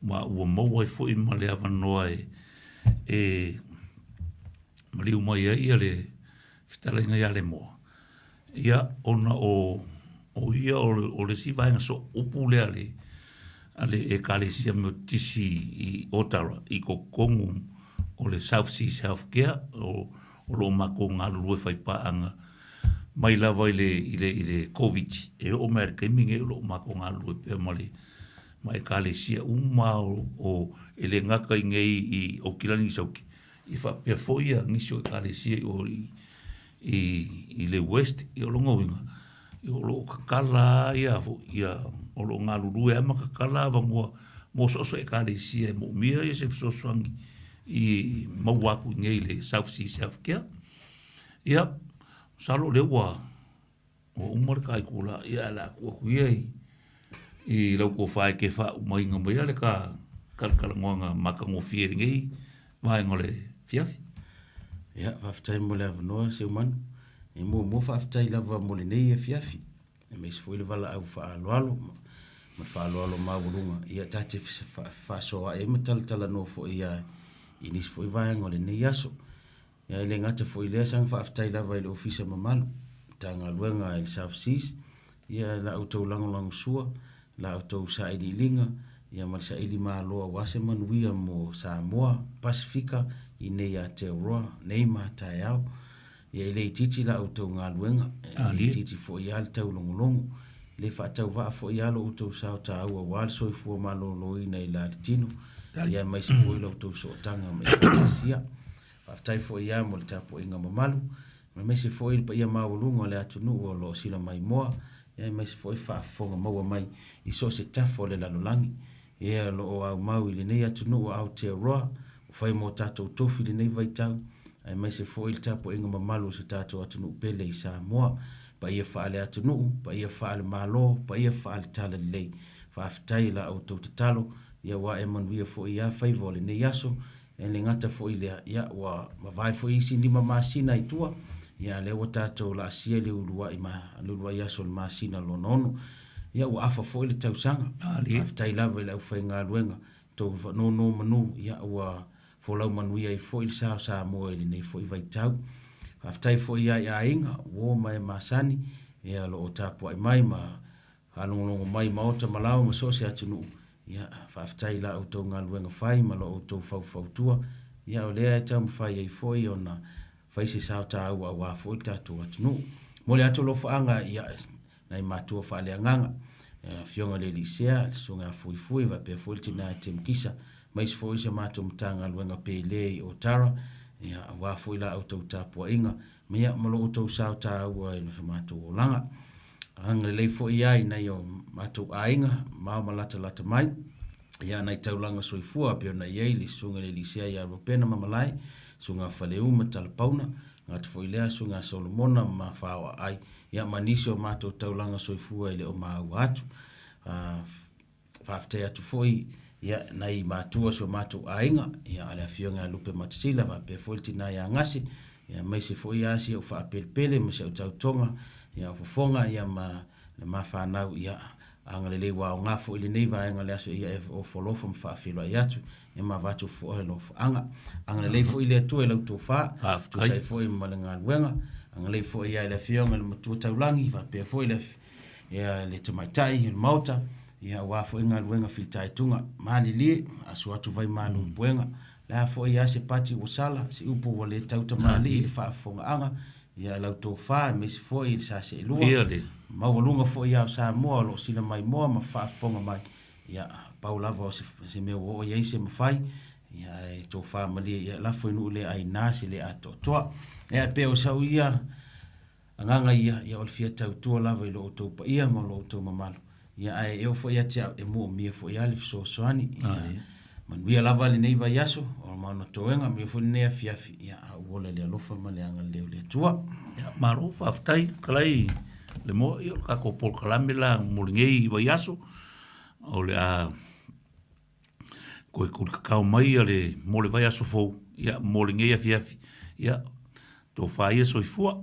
ma ua maua ai foi ma le avanoa e e maliu mai ai le fetalaiga ia Lemoa, Ia, ona o, o ia o le, o le isi vaega sooupu lea a le, a le Ekalesia Metotisi i Ottawa i totonu o le South Seas Healthcare, o, o lo o matou galulue faipaaga mai lava i le, i le, i le Koviti e oo mai lava i le taimi lenei o lo o matou galulue pea ma le ma Ekalesia uma o, o e le gata i inei i Aukilani i Sauki, ia faapea foi ia nisi o Ekalesia i o i i le West, ia o lona uiga, ia o lo o tatala lava ia foi, ia o lo o galulue lava ma tatala avanoa mo so o se Ekalesia e moomia ia se fesoasoani i maua atu i inei i le South Seas Healthcare. Ia, masalo o lea ua Ua uma le ta itula, ia ae o le a tuu atu ia i lau tofa e te faaumaina maia le ta talatalanoaga matagofie i lenei vaega o le afiafi. Ia, faafetai mo le avanoa Seumanu. E muamua faafetai lava mo lenei afiafi, aemaise foi le valaau faaaloalo ma le faaaloalo maualuga ia ta te fefaasoaai ai ma talatalanoa foi i nisi foi vaega o lenei aso. Ia e le gata foi i lea, saga faafetai lava i le Ofisa mamalu, Matagaluega i le South Seas, ia la outou lagolagosua, la outou sailiiliga, ia ma le saili malo aua se manuia mo Samoa, Pasefika, i nei Aotearoa, nei ma a taeao. Ia e le itiiti la outou galuega, e le itiiti foi lava le taulogologo, e le faatauvaa foi lava lo outou sao taua aua le soifua maloloina i la le tino, ia aemaise foi la outou sootaga ma Ekalesia. Faafetai foi ia mo le tapuaiga mamalu, aemaise foi le paia maualuga o le atunuu o lo o sila maimoa, aemaise foi faafofoga maua mai i so o se tafa o le lalolagi. E o lo o aumau i lenei atunuu o Aotearoa, ua fai mo tatou tofi i lenei vaitau, aemaise foi le tapuaiga mamalu o si o tatou atunuu pele i Samoa. Paia faale-atunuu, paia faale-Malo, paia faale-Talalelei. Faafetai i la outou tatalo, ia ua ae manuia foi ia faiva o lenei aso, E le gata foi i lea, ia ua mavae foi isi 5 masina i tua, ia a lea ua tatou laasia le uluai ma le uluai aso o le masina lona ono. Ia ua afa foi le tausaga. Faafetai lava i le aufaigaluega, tou faanonomanu, ia ua folau manuia ai foi le sa o Samoa i lenei foi vaitau. Faafetai foi ia i aiga, uo ma e masani, ia o lo o tapuai mai ma faalogologo mai i maota ma laoa ma so o se atunuu, ia, faafetai i la outou galuega fai ma lo outou faufautua, ia, o lea e taumafai ai foi ona fai se sao taua aua foi le tatou atunuu. Momoli atu alofaaga i nai matua faaleagaga, le Afioga i le Alii Sea, le Susuga ia Fuifui faapea foi le Tina ia Temukisa, aemaise foi si a matou Matagaluega pele i Otara, ia, aua foi la outou tapuaiga, ia, ma lo outou sao taua i lo matou olaga. Agalelei foi ia i nai o matou aiga mao ma latalata mai, ia nai taulaga soifua pei ona i ai le Susuga i le Alii Sea ia Rupena Mamalae, Susuga a Faleu ma Talapauna, gata foi lea Susuga a Solomona ma Faoaai, ia ma nisi o matou taulaga soifua e le o maua atu. Faafetai atu foi ia nai matua o si o matou aiga, ia le Afioga ia Lupe Matasila faapea foi le tina ia Gase, ia aemaise foi ia si ou faapelepele ma si au tautoga, ia o Fofoga ia ma le ma fanau, ia agalelei ua aoga foi lenei vaega o le aso ia e ofoalofa ma faafeiloai atu, ia ma avatu foi alofaaga. Agalelei foi le Atua i lau tofa, tusa ai foi ma le galuega. Agalelei foi ia i le Afioga i le Matua Taulagi faapea foi le, ia, le Tamaitai o le Maota, ia, aua foi galuega fitaituga. Malilie, asu atu vai malu i puega. Le a foi ia se pati ua sala, se upu ua le tautamalii i le faafofogaaga, ia lau tofa aemaise foi i le sa seelua, Ia le. maualuga foi ia o Samoa o lo o sila maimoa ma faafofoga mai, ia, pau lava o se, se mea ua oo i ai se mafai, ia, ae tofa malie, ia, lafo i nuu le aina se le atoatoa. Ia, e pei o sau ia agaga ia, ia o le fia tautua lava i lo outou paia ma lo outou mamalu, ia, ae e oo foi ia te au, e moomia foi lava le fesoasoani. Ia, manuia lava lenei vaiaso o ma ona toega, manuia foi lenei afiafi, ia, a ou ola i le alofa ma le agalelei o le Atua. Ia, malo faafetai Fetalai Lemoa, ia o le tatou polokalame la mo lenei vaiaso, o le a toe tulikakao mai ia le mo le vaiaso fou, ia mo lenei afiafi, ia tofa ia soifua.